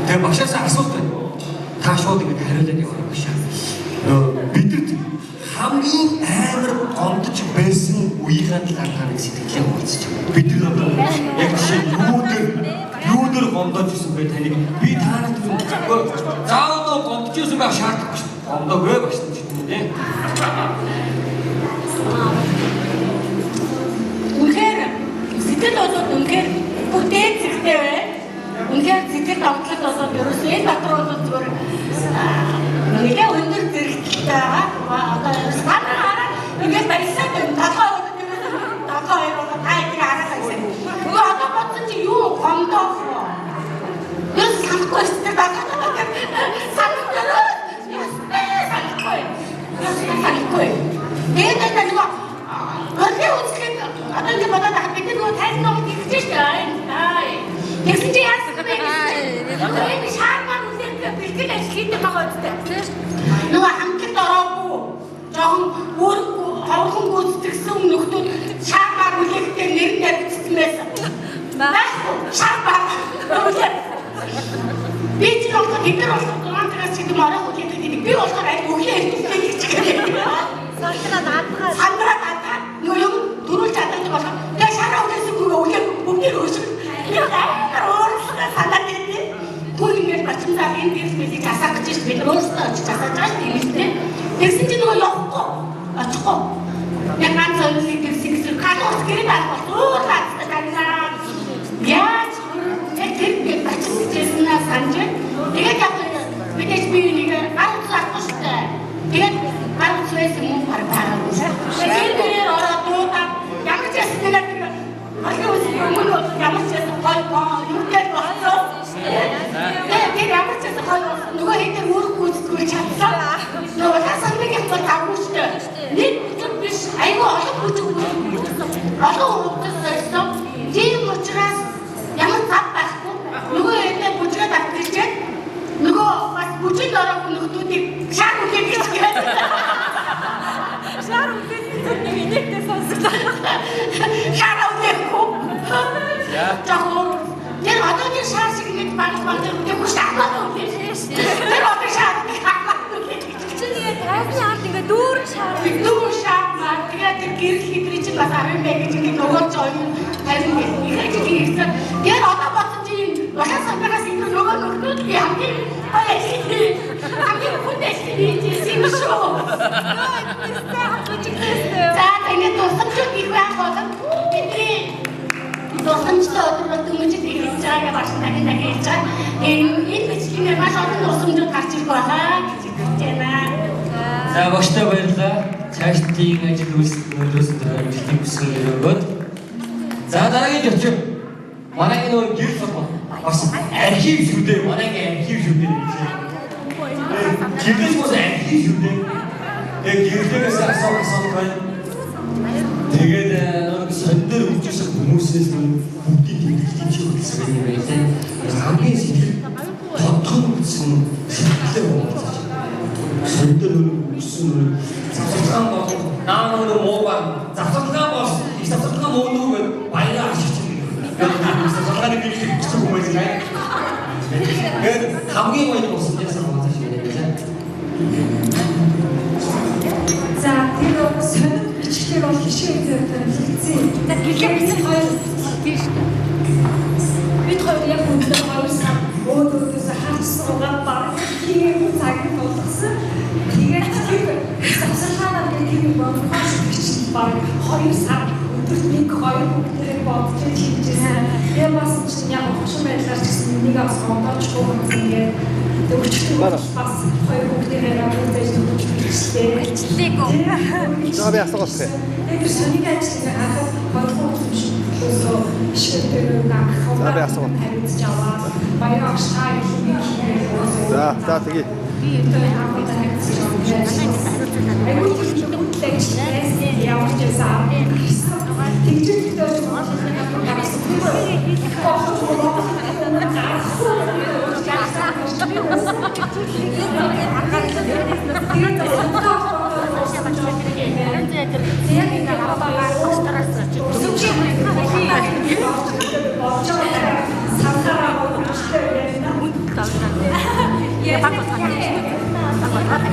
Тэгээ багшаасаа асуулт байна. Та шууд ингэж хариулаад яваа багшаа. Бидэд хамгийн амар гомдож байсан үеийн талаар та нэг сэтгэлээ хуваалцаж байна. Бид нар одоо яг жишээ юу дээр гомдож исэн бэ таныг би та нарт заавал гомдож исэн байх шаардлагагүй шүү дээ. Гомдоогүй багш нь ч гэдэг юм дээ. Үнэхээр сэтгэл болоод үнэхээр бүтэн зэрэгтэй бай. Үнэхээр сэтгэл догтлол болоод ерөөсөө энэ дотор бол зүгээр нэлээ өндөр зэрэгтэй байгаа. Одоо ерөөс та нар хараа ингээд баясаад байна. Толгой толгой хоёр болоод та эдгээр хараасаа гэсэн. Нөгөө одоо бодсон чи юу гомдоох вэ? Ерөөс санахгүй шүү дээ. Санахгүй. Санахгүй. Санахгүй. Тэгээд нөгөө Урлагийн үзлэг одоо ингэ бодоод байгаа бид нөгөө тайлан хийж шүү дээ. Тэгсэн чи яасан бэ гэсэн чинь энэ шаармаар үлээх бэлтгэл ажил хийдэг байгаа үстэй. Нөгөө хамтлагт ороогүй жоохон өөр ховхон гүйцэтгэсэн нөхдүүд шаармаар үлээхдээ нэр нь баригдсан байсан. Байхгүй шаармаар үлээх. Би ч болохоор тэд нар болохоор 6 цагаас ч гэдэг ороогүй гэдэг гэдэг. Би болохоор аль өглөө эртэлтэй гэж гэдэг. Сандраа наадгаа. Сандраа наадгаа. Нөгөө юм дөрүүлж чаддаг болохоор тэгээ шараа үлээсэн гүрээ өглөө бүгдээр өшөг. Би амар уурсаа Тэр өөртөө очиж асааж байгаа шүү дээ. Тэгсэн чинь нөгөө явахгүй. Очихгүй. Яг ганц хоёрыг тэгсэн гэсэн галуус гэрээ байх бол уурлаад танаа. Яаж яг тэр нэг бачин гэжсэн санаж байна. Тэгээд яг мэдээж би нэг гар утас авахгүй шүү дээ. Тэгээд гар утас байсан мөн баг байгаагүй. Тэгээд тэр гэрээр ороод дуудаад ямар ч ясан нэг холын ус өмнө бол ямар ч ясан гой юутай болсон. Тэгээд тэр ямар ч ясан гой болсон. Нөгөө хэдэр үүрэг гүйцэтгэж чадсан. Нөгөө улаан бол тавгүй шүү дээ. Нэг бүжиг биш, айгүй олон бүжиг олон хүмүүс сольсон. Тийм учраас ямар зав байхгүй. Нөгөө хэдэр бүжгээд авчирчээд нөгөө бас бүжинд ороогүй нөхдүүдийг шар үлээх гэж гээд. Шар үлээх гэж нэг инээдтэй сонсглоо. Шар үлээхгүй. Жохоо тэр одоогийн шар шиг нэг баг баг үлээхгүй шар үлээх. Тэр одоо шар үлээх. Чи нэг тайзны ард ингээ дүүрэн шар. Дүүрэн шар маа тэгээд тэр гэрэл хэдрий чинь бас авин бай гэж ингээ нөгөө ч оюун тарин гэх их ч хийсэн. Тэгээд одоо бодсон чинь улаан самбараас илүү нөгөө нөхдүүд хамгийн гоё ажил хамгийн хүнд ажил хийж ирсэн юм шүү. За тэгээд тусламжууд их байх болон бидний тусламжтай өдөр бол дөнгөж их хийж байгааг бас дахин дахин хэлж байгаа. Энэ бичлэгээр маш олон тусламжууд гарч ирэх байхаа гэж итгэж байна. За багштай баярлалаа. Цаашдын ажил үйлсийн амжилтыг хүсэн өрөөгөөд. За дараагийн зочин манай энэ нөгөө гэрэл холбоо бас архив шүү дээ. Манай ингэ архив шүү дээ. Гэрэл бас архив шүү дээ. Тэгээ гэрлээс асуух асуулт байна. Тэгээд нөгөө сонь дээр үжижсэн хүмүүсээс бүгдийг тэмдэглэж хийх юм байлаа. Хамгийн сэтгэл тодхон үтсэн сэтгэлээр хуваалцаж. Сонь дээр үссэн завсарлагаан бол наа нөгөө муугаар завсарлагаан бол их завсарлагаан муу нүг баяраа ашигч юм. Завсарлагааны биелэг бичсэн хүмүүс юм. Тэгээд хамгийн гоё болсон яасан хуваалцаж юм байлаа. За тэр сонир бичлэг бол хишээ зүйтэй хэлсэн. Гэлээ бид хоёр тийм шүү дээ. Бид хоёр яг үнэндээ 2 сар өөд өөдөөс харж суугаад баг тийм цаг нь болгосон. Тэгээд тэр завсарлагаанаа тэр бодгоо бичлэг баг 2 сар өдөрт 1 2 бүгдээрээ бодож хийжсэн. Тэгээ бас чинь яг хошин байдлаар ч гэсэн нэг авс гомдоочгүй юм ингээд өчтөр бас хоёр хүүхдээрээ үзэж өгч бичлээ. Бичлээгүй. За би асуух болсон. Тэгээд тэр соник ажлыг харахад бодгоо өсөө шийдвэр гаргах. За би асуух. Хариуцж аваад баяр агшаа их хийгээд. За за тэгье. Би айгүй ямар ч байсан. Тэгжээ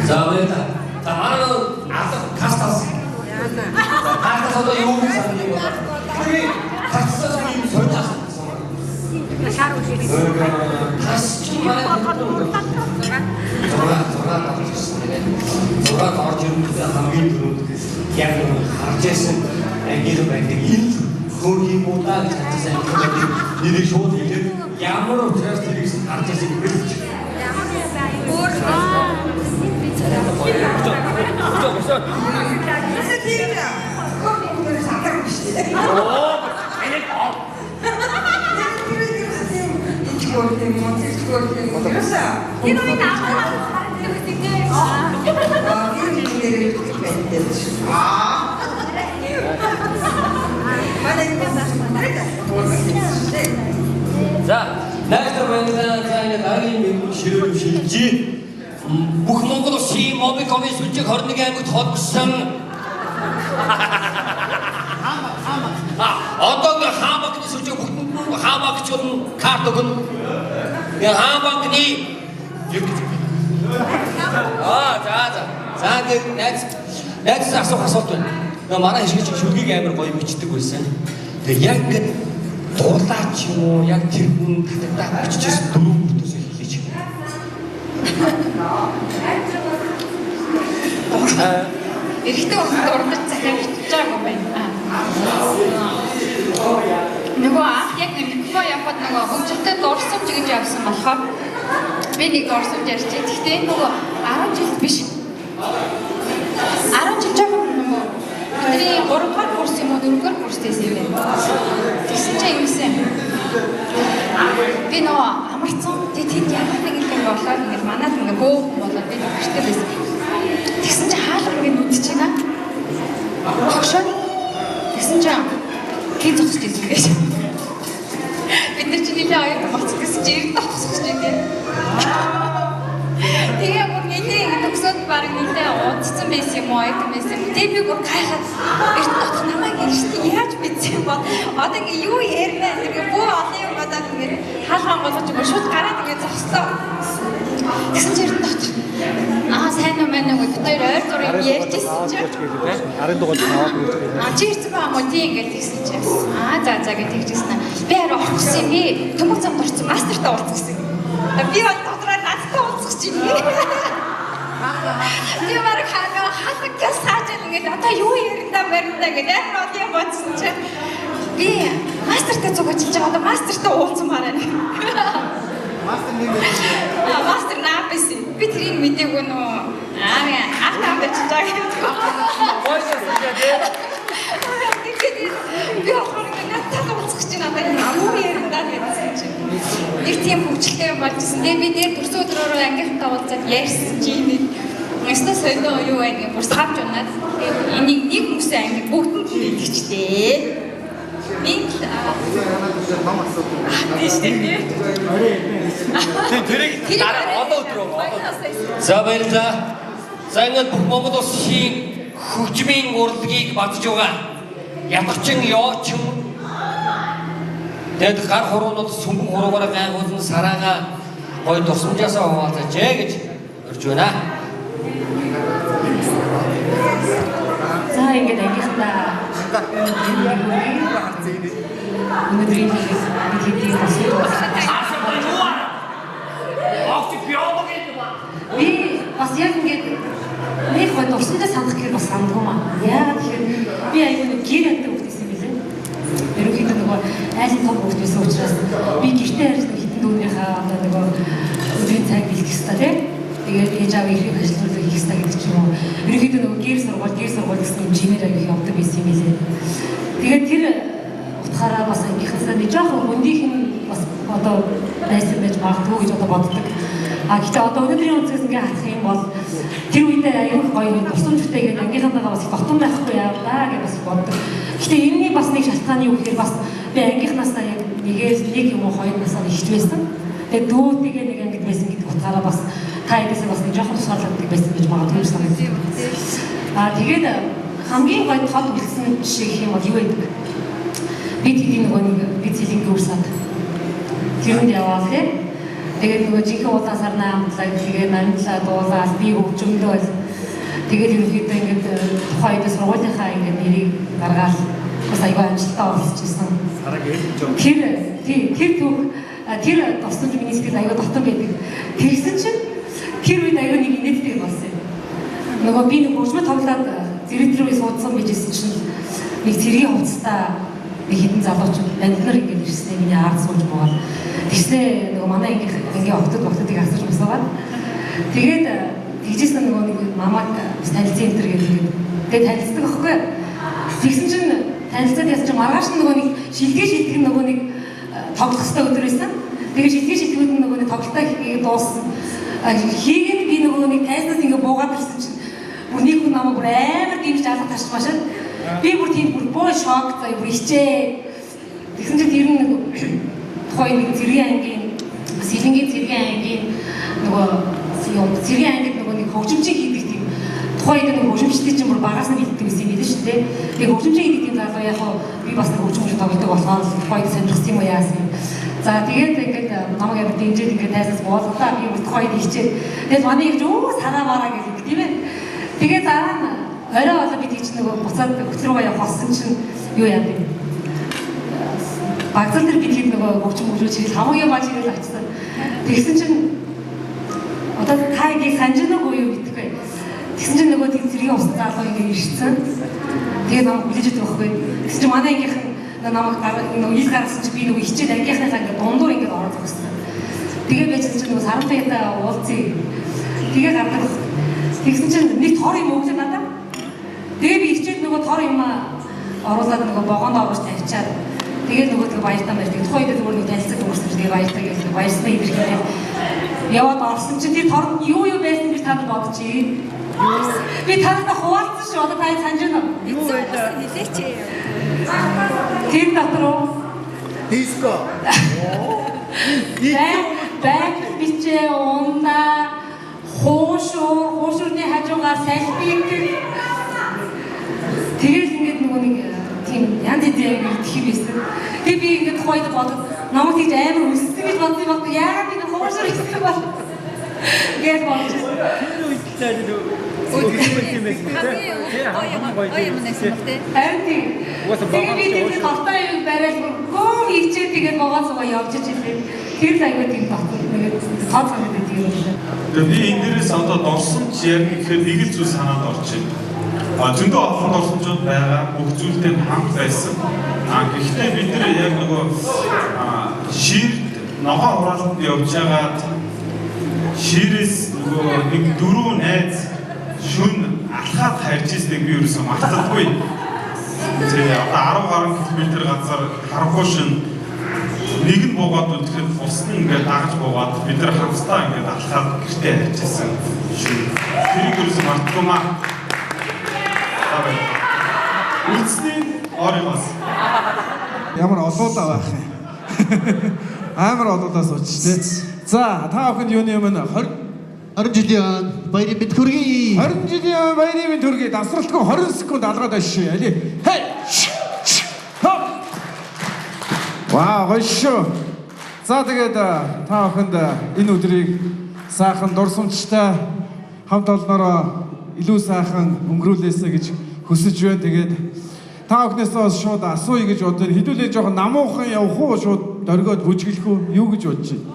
За баярлалаа. За манай алга кастас. Кастас одоо юу гэж санаж байна? Тэр кастас юм сонь асуулт. Кас чи манай зураг авч ирсэн тийм. Зураг орж ирэхдээ хамгийн түрүүнд яг нэг харж байсан ангийнхан байдаг. Энэ хөөх юм уу даа гэж харж байсан ангийнхан байдаг. Нэрийг шууд хэлээд ямар учраас тэрийг харж байсан гэж. Тэр үед аваад За, найзтай баярлалаа. За энэ дараагийн мөрөг ширээ шилжиж бүх Монгол улсын Мобикомын сүлжээг 21 аймагт холбосон. Одоо ингээ хаан банкны сүлжээг бүгдэнд хаан банкч болон карт өгнө. Тэгээ хаан банкны юу гэж. Аа, за за. За тэгээ найз асуух асуулт байна. Нөгөө манай хишгэж шүлгийг амар гоё бичдэг байсан. Тэгээ яг ингээд дуулаач юм уу яг тэр хүн татагдаа бичижсэн дөрөв бүртөөсөө хэлээч. Эрэгтэй хүмүүс дурдаж захиа бичиж байгаа юм байна. Нөгөө анх яг микрофон явахад нөгөө хөгжилтэй дурсамж гэж явсан болохоор би нэг дурсамж ярьчих. Гэхдээ энэ нөгөө 10 жил биш. 10 жил жоохон нөгөө бидний 3 дугаар курс юм уу 4 дугаар курс байсан юм байна. Тэгсэн чинь ингэсэн. Би нөгөө амарцсан. Тэг тэнд ямар нэг юм болоод ингээд манад ингээд бөөх болоод би гэртээ байсан. Тэгсэн чинь хаалга ингээд нүдэж байна. Тогшоод тэгсэн чинь хин зогсож ирсэн гэж. Бид нар чинь нэлээд оюутан болцсон гэсэн чинь эрдэнэ зогсож ирсэн. Тэгээ бүр нэлээд ингэ төгсөөд баг нэлээд удцсан байсан юм уу, оюутан байсан юм. Тэгээ би бүр гайхаад эрдэнэ дотох намайг ирсэн яаж мэдсэн юм бол одоо ингэ юу ярина ингээ бүх олон юм бодоод ингээ хаалгаан болгож бүр шууд гараад ингээ зогслоо. Тэгсэн чинь эрдэнэ дотох аа сайн уу мэн үү бид хоёр ойр зур юм ярьж ирсэн чинь 10 дугаар аваад ирж байгаа. Аа чи ирсэн баа мó тийм ингээд тэгсэн чинь. Аа за за гэж тэгжсэн. Би харин орох гэсэн юм. Би төмөг замд орсон мастертай уулзах гэсэн. Би бол дотроо надтай уулзах чинь. Би бараг хаа халаг сааж ингээд одоо юу ярина барина гэж амар олон юм бодсон чинь би мастертай цуг очиж байгаа одоо мастертай уулзмаар байна. Мастер нэг Аа мастер наапэс. Би тэрийг мдээгүй нөө. Аа анх таамд очиж байгаа юм. Тэгээд би болохоор ингээд надтай уулзах чинь надад юу ярина гэсэн чинь. Нэг тийм хөвчлөлтэй юм болж ирсэн. Тэгээд би дээр төрсөн өдрөөрөө ангийнхантай уулзаад ярьсан чинь нэг өстө сонио юу байна гэх бүр савж унаад. Тэгээд энийг нэг хүмүүсээ анги бүгдэнд нь итгэжлээ. Энд л ном асуудаг. Тийм шүү дээ. Тэг тэрийг дараа одоо өдөр одоо. За баярлалаа. За ингээд бүх Монгол улсын хөгжмийн урлагийг бадж байгаа. Ядагчин ёочин тэгэд гар хуруунууд сүмбэн хуруугаараа гайхуулсан сараага гой дурсамжаасаа хуваалцаач ээ гэж урьж байна. За ингээд ангийнхандаа өнөөдрийн бид хэдийн Би бас яг ингээд нэг гой дурсамжаа санах гэхээр бас сандгүй маа. Яагаад тэгэхээр би аюу нэг гэр яндаг хөлт байсан юм билээ. Ерөнхийдөө нөгөө айлын том хөлт байсан учраас би гэртээ харж хитэн дүүнийхээ одоо нөгөө өдрийн цаг бэлтгэх хэрэгтэй тийм. Тэгээд ээж аав эрхийг ажилтнуудыг хийх хэрэгтэй гэдэг ч юм уу. Ерөнхийдөө нөгөө гэр сургууль гэсэн юм чимээр аяг явдаг байсан юм билээ. Тэгээд тэр утгаараа бас ангийнхансаа нэг жоохон хөндийнх нь бас одоо байсан байж магадгүй гэж одоо боддог. А гэхдээ одоо өнөөдрийн өнцгөөс ингээ харах юм бол тэр үедээ аюул гоё дурсамж бүтээгээд ангийнхантайгаа бас дотон байхгүй явлаа гэж бас боддог. Гэхдээ энэний бас нэг шалтгаан юу гэхээр бас би ангийнхнаасаа яг нэгээс нэг юм уу хоёр насаа ихч байсан. Тэгээд дүүтэйгээ нэг ангид байсан гэдэг утгаараа бас та хэдээсээ бас нэг жоохон тусгаарлагддаг байсан гэж магадгүй юм санагдав. А тэгээд хамгийн гоё тод үлдсэн жишээ гэх юм бол юу байдаг? Бид хэдийн нөгөө нэг бид цэлингийн үрсад тэрэнд яваал тийм. Тэгээд нөгөө жинхэнэ улаан сарнаа амтлаа тэгээд намтлаа дуулаад би хөгжмөлөө тэгээд ерөнхийдөө ингээд тухайн үед сургуулийнхаа ингээд нэрийг гаргаал бас аягүй амжилттай оролцож ирсэн. Тэр түүх тэр дурсамж миний сэтгэл аягүй дотор байдаг. Тэгсэн чинь тэр үед аягүй нэг инээдтэй болсон юм. Нөгөө би нэг хөгжмө тоглоод зэрэг рүү суудсан байжсэн чинь нэг цэргийн хувцастай нэг хитэн залуучууд банд нар ингээд ирснээр миний ард сууж буугаад тэгснээ нөгөө манай ангийн охтод бохтодыг асууж босоогаад тэгээд тэгжсэн нөгөө нэг мамаг танилцсан энэ төр гэдэг тэгээд танилцдаг аахгүй. Тэгсэн чинь танилцаад яасан чинь маргааш нь нөгөө нэг шилгээ шилдэг нөгөө нэг тоглох хэвээр өдөр байсан. Тэгээд шилгээ шилдэгүүд нь нөгөө нэг тоглолтоо хийгээд дууссан. Хийгээд би нөгөө нэг тайзнаас ингээ буугаад ирсэн чинь бүр нэг хүн намайг бүр амар дэмжиж алга тарч машин. Би бүр тийм бүр боо шок заяа бүр ичээ. Тэгсэн чинь тэр нэг тухайн нэг цэргийн ангийн сэлэнгийн цэргийн ангийн нөгөө юм цэргийн ангид нөгөө нэг хөгжимчийг хийдэг тийм тухайн үед нэг хөгжимчдийн чинь бүр багаас нь хийдэг байсан юм билээ шүү дээ. Тэгээ хөгжимчийг хийдэг тийм залуу яг хоо би бас нэг хөгжимч тоглодог болохоор тухайн үед сонирхсан юм уу яасан юм. За тэгээд ингээд намайг амар дэмжиж ингээд тайзнаас буулгалаа би бүр тухайн үед ичээд тэгэл манай их өө сараа мараа гэх юм тийм ээ. Тэгээд дараа нь орой болоо би тийч нөгөө буцаад хөтөл рүүгээ явах болсон чинь юу яа гэв. Багцал дээр бид хэд нөгөө хөгжим хөгжүүлж ирэл хамгийн баж ирэл очсон. Тэгсэн чинь одоо та энийг санаж нүг үү юу мэдэхгүй. Тэгсэн чинь нөгөө тийм зэрэг бэлгийн явсан залуу ингэ ирсэн. Тэгээ намайг хүлээж өгөх байхгүй. Тэгсэн чинь манай ангийнхан намайг нөгөө ил гаргасан чинь би нөгөө хичээл ангийнхныхаа ингэ дундуур ингэ ороод зогссон. Тэгээ байж чинь нөгөө сарантайтай уулзъя. Тэгээ гардаг. Тэгсэн чинь нэг тор юм өглөө надад. Тэгээ би хичээл нөгөө тор юм оруулаад нөгөө вагонд оруулж тавьчаад тэгээ нөгөө тэг баяртай байж. Тэгээ тухайн үед зүгээр нэг танилцаад өнгөрсөн чинь тэгээ баяртай гэж баярсна илэрхийлээд яваад орсон чинь тэр торнд юу юу байсан гэж та нар бодчих. Би тантай хуваалцсан шүү. Одоо та санаж байна уу? Юу байлаа? Хэлээч. Тэр дотор уу? Диско. Байг бичээ унаа хуушуур, хуушуурны хажуугаар салбиг. Тэгэл ингээд нөгөө нэг тийм янз янзын юм идэх юм байсан. Тэгээ би ингээд тухайд бодод намайг тийж амар өссөн гэж бодсон юм байна. Яагаад би хуушуур идэх бол гэж бодож байсан. Тэр үед л өссөн юм байсан тийм. Гоё юм байсан баг тий. Харин тийм. Тэгээ би тэр дортой юм бариад гөм ичээ тэгээд могоо цугаа явж ижээ. Тэр л аягүй тийм дотор нэг тооцоо гэдэг юм байна. Тэгээ би энэ дээрээс одоо дурсамж ярих гэхээр нэг л зүйл санаанд орж байна. Зөндөө олон дурсамжууд байгаа, бүх зүйлтэй хамт байсан. Гэхдээ бид нэр яг нөгөө ширд ногоон хураалтанд явж байгаад ширээс нөгөө нэг дөрөв найз шүн алхаад харж ирснийг би ерөөсөө мартадаггүй. Тэгээ одоо 10 гаруй километр газар харахгүй шин нэг нь буугаад үлдэхэд бус нь ингээд дагаж буугаад бид нар хамтдаа ингээд алхаад гэртээ харж ирсэн шүн. Тэрийг ерөөсөө мартдаггүй маа. Үлдсний оройгоос. Ямар олуулаа байх юм. Амар олуулаа сууч тий. За та бүхэнд юуны өмнө 20 жилийн баярын мэнд хүргэе. 20 жилийн баярын мэнд хүргэе. Дасралтгүй 20 секунд алгаад ашиг. Али. Хей. Хоп. Вау, гоё шүү. За тэгээд та бүхэнд энэ өдрийг сайхан дурсамжтай хамт олноороо илүү сайхан өнгөрүүлээсэй гэж хүсэж байна. Тэгээд та бүхнээс бас шууд асууя гэж бодсон. Хэдүүлээ жоохон намуухан явах уу, шууд дөргиод бүжиглэх үү? Юу гэж бодож байна?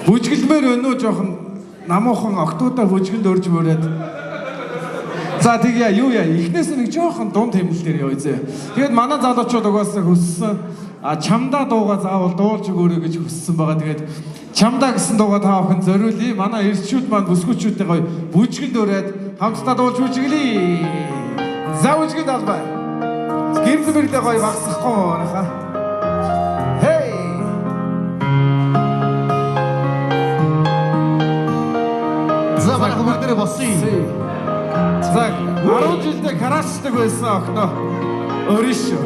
Бүжиглэмээр байна уу, жоохон намуухан октоудаа бүжгэнд өрж мөрөөд. За тэгье юу яа. Эхнээс нэг жоохон дунд хэмнэл дээр явъя зэ. Тэгээд манай залуучууд угаасаа хүссэн чамдаа дууга заавал дуулж өгөөрэй гэж хүссэн байгаа. Тэгээд чамдаа гэсэн дууга та бүхэн зориулъя. Манай эрчүүд маань бүсгүүчүүдтэй гоё бүжгэнд өрөөд хамтдаа дуулж бүжиглэе. За бүжгэнд албай. Гэрэл мэрлээ гоё багсахгүй манайхаа. Хей. За манай бүгдээрээ босъё. За 10 жилдээ караачдаг байсан охиноо өрнө шүү.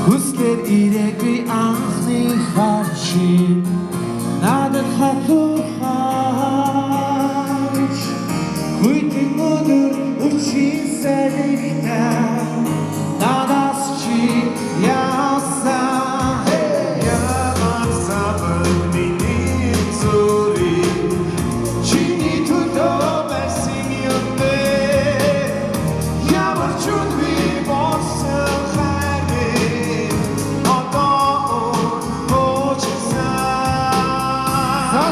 Хүслээр ирээгүй анхны харчин надад хатуухаач хүйтэн өдөр өчийн салхитай надаас чи явсан. Ямар сабан миний зүрийг чиний төлөө байсан юм бэ? Ямар ч үгүй болсон хайрыг одоо уучлсан. За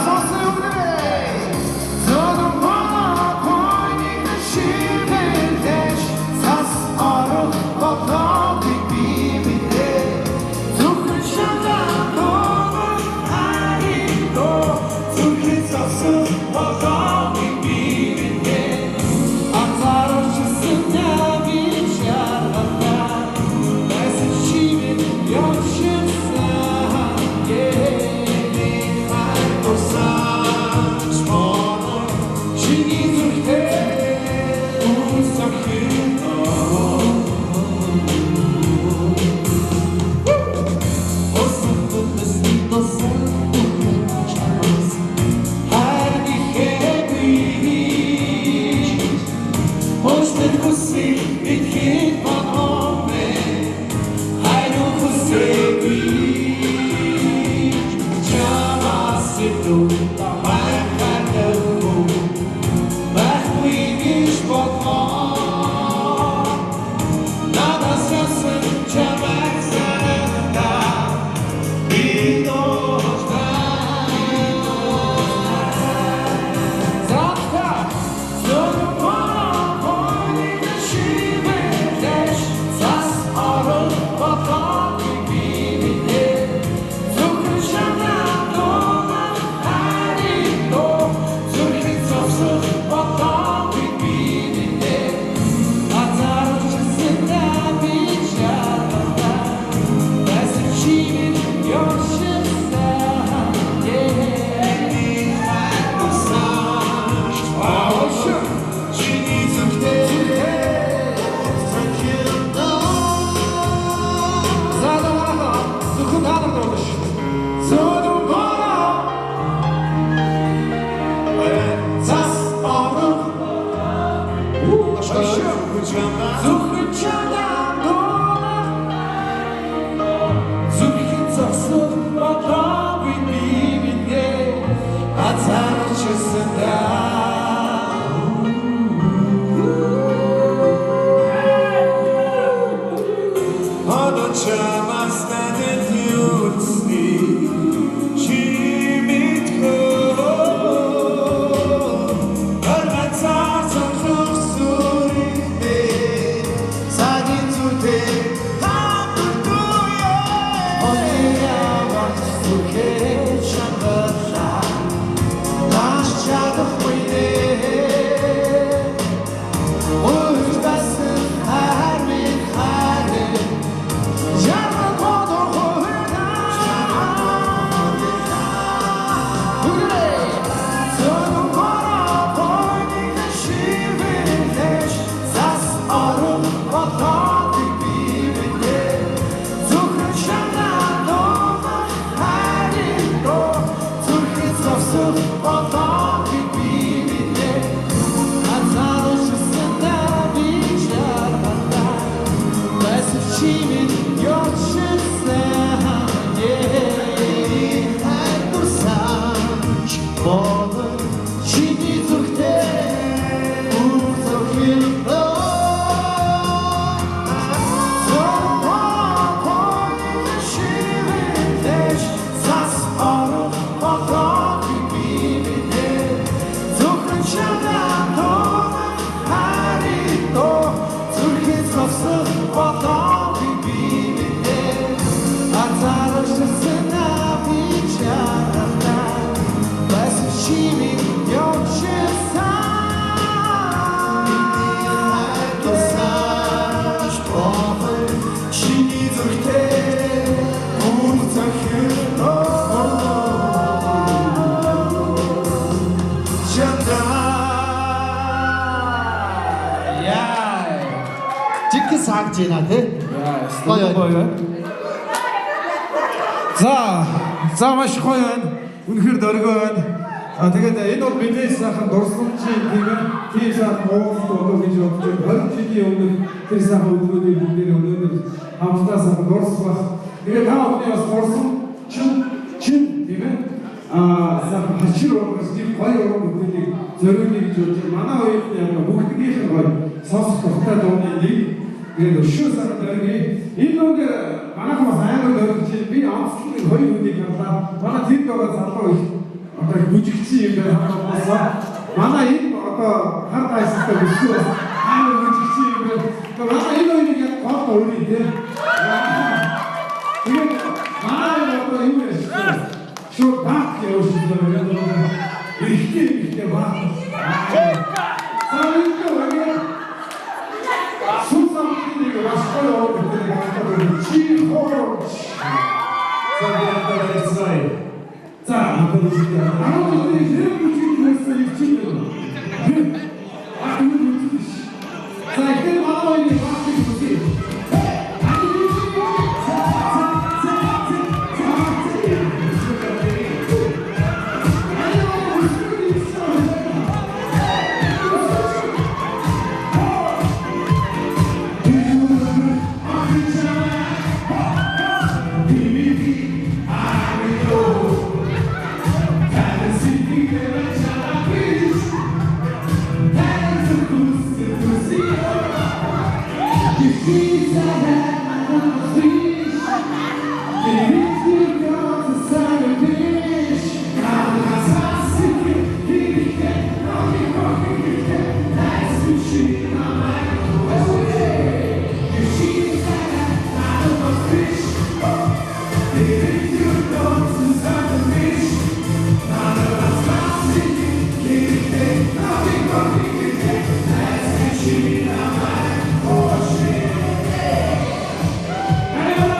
Зүрхэн чанаа дуулах Зүрхэн зогсох болоогүй би минь Ганцаарчсан Одоо чамаас надад юуцны чи мэдхөө Оргацаар цонхлох сүрхтэй цагийн зүрхтэй хамтдгүй Хоёр зүрхээ чангалаа Нааш чадахгүй нэ Уйж байсан хайр минь хайр Ярмаг ходор Чимэн ёчсан хайрсан болон чиний зүрхтэй бүр зохилдоо Сас орох болоогүй би мэдээ Зүрхэн чамаа дуулах харидоо Зүрхэн зогсох болоогүй би мэдээ Ганцаарчсан би чаргатай Байсан чи минь явчихсан Миний хайр болон чиний зүрхтэй бүр зохилдоо Яа. Жинхэнэ саагж байна тий. Гоё гоё байна. За, за маш гоё байна. Үнэхээр дөргөө байна. А тэгээд энэ бол бидний сайхан дурсамжийн тийм ээ. Тийм сайхан уулзалт болов гэж бодож байна. 20 жилийн өмнө тэр сайхан өдрүүдийг бүгдээр өнөөдөр хамтдаа сайхан дурсах. Тэгээд та бүхний бас дурсамжин чин тийм ээ. А сайхан хачир ургаж тийм гоё уран бүтээлийг зориулъя гэж бодож байна. Манай оюутны яг бүгдгийнх нь гоё сонсох дуртай дууны нэг. Тэгээд өшөө сайхан дөргий. Энэ нэг манайхан бас амар дөргиж байна. Би онцлог нэг хоёр хүнийг харлаа. Манай тэнд байгаа залуу их одоо бүжигчин юм байна хамгаалсан. Манай энэ одоо хар дайстай өсгөө бас амар бүжигчин юм байна. Тэгээ манай энэ хоёрыг яг гол өөрийн тийм. Тэгээд манай энэ одоо юу яаш вэ? Шууд баах явуулсан юм байна. Ихтэй ихтэй баах. За энэ хоёр Сүүсэн нэг маш гоё уран бүтээл хамтаа чи хоор. За би одоо ярьцгаая. За одоо үгүй. 10 жилийн хэрэг бүжиг хийсэн юм чи юм. А юу бүжиг биш. За ихтэй манай хоёрын баахыг үзье. Thank you.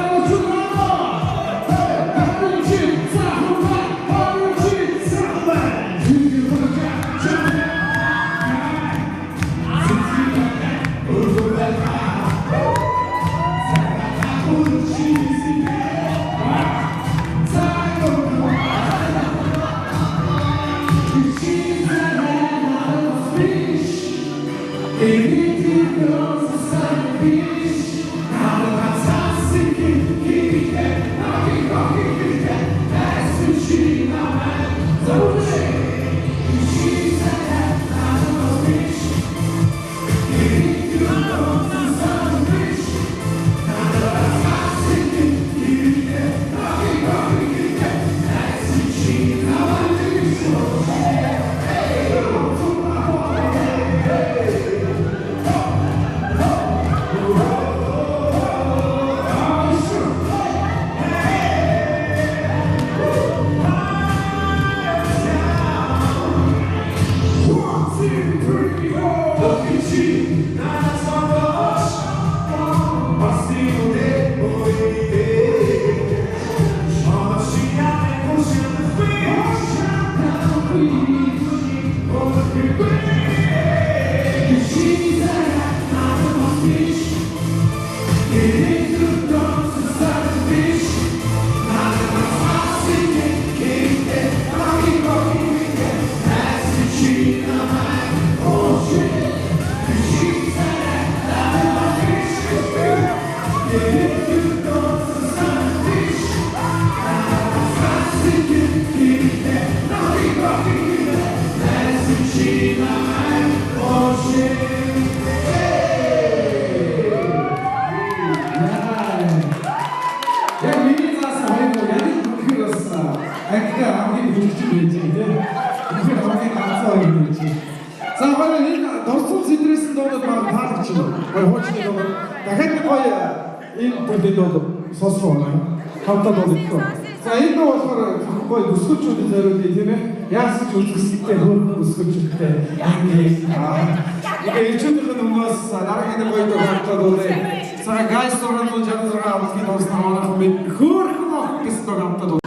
гоё энэ бүлэнд бол сонсох байна. Хамтаа дуулах. За энэ дуу болохоор зөвхөн гоё бүсгүүчүүдэд зориулъя тийм ээ. Яасан ч үзэсгэлэнтэй хөөрхөн бүсгүүчүүдтэй анги. Тэгээ ирчүүдийн өмнөөс дараагийн нэг гоё дуу хамтаа дуулъя. За guys 666 авлагын дуусна манайхан бид хөөрхөн охин гэсэн дуу хамтаа дуулъя.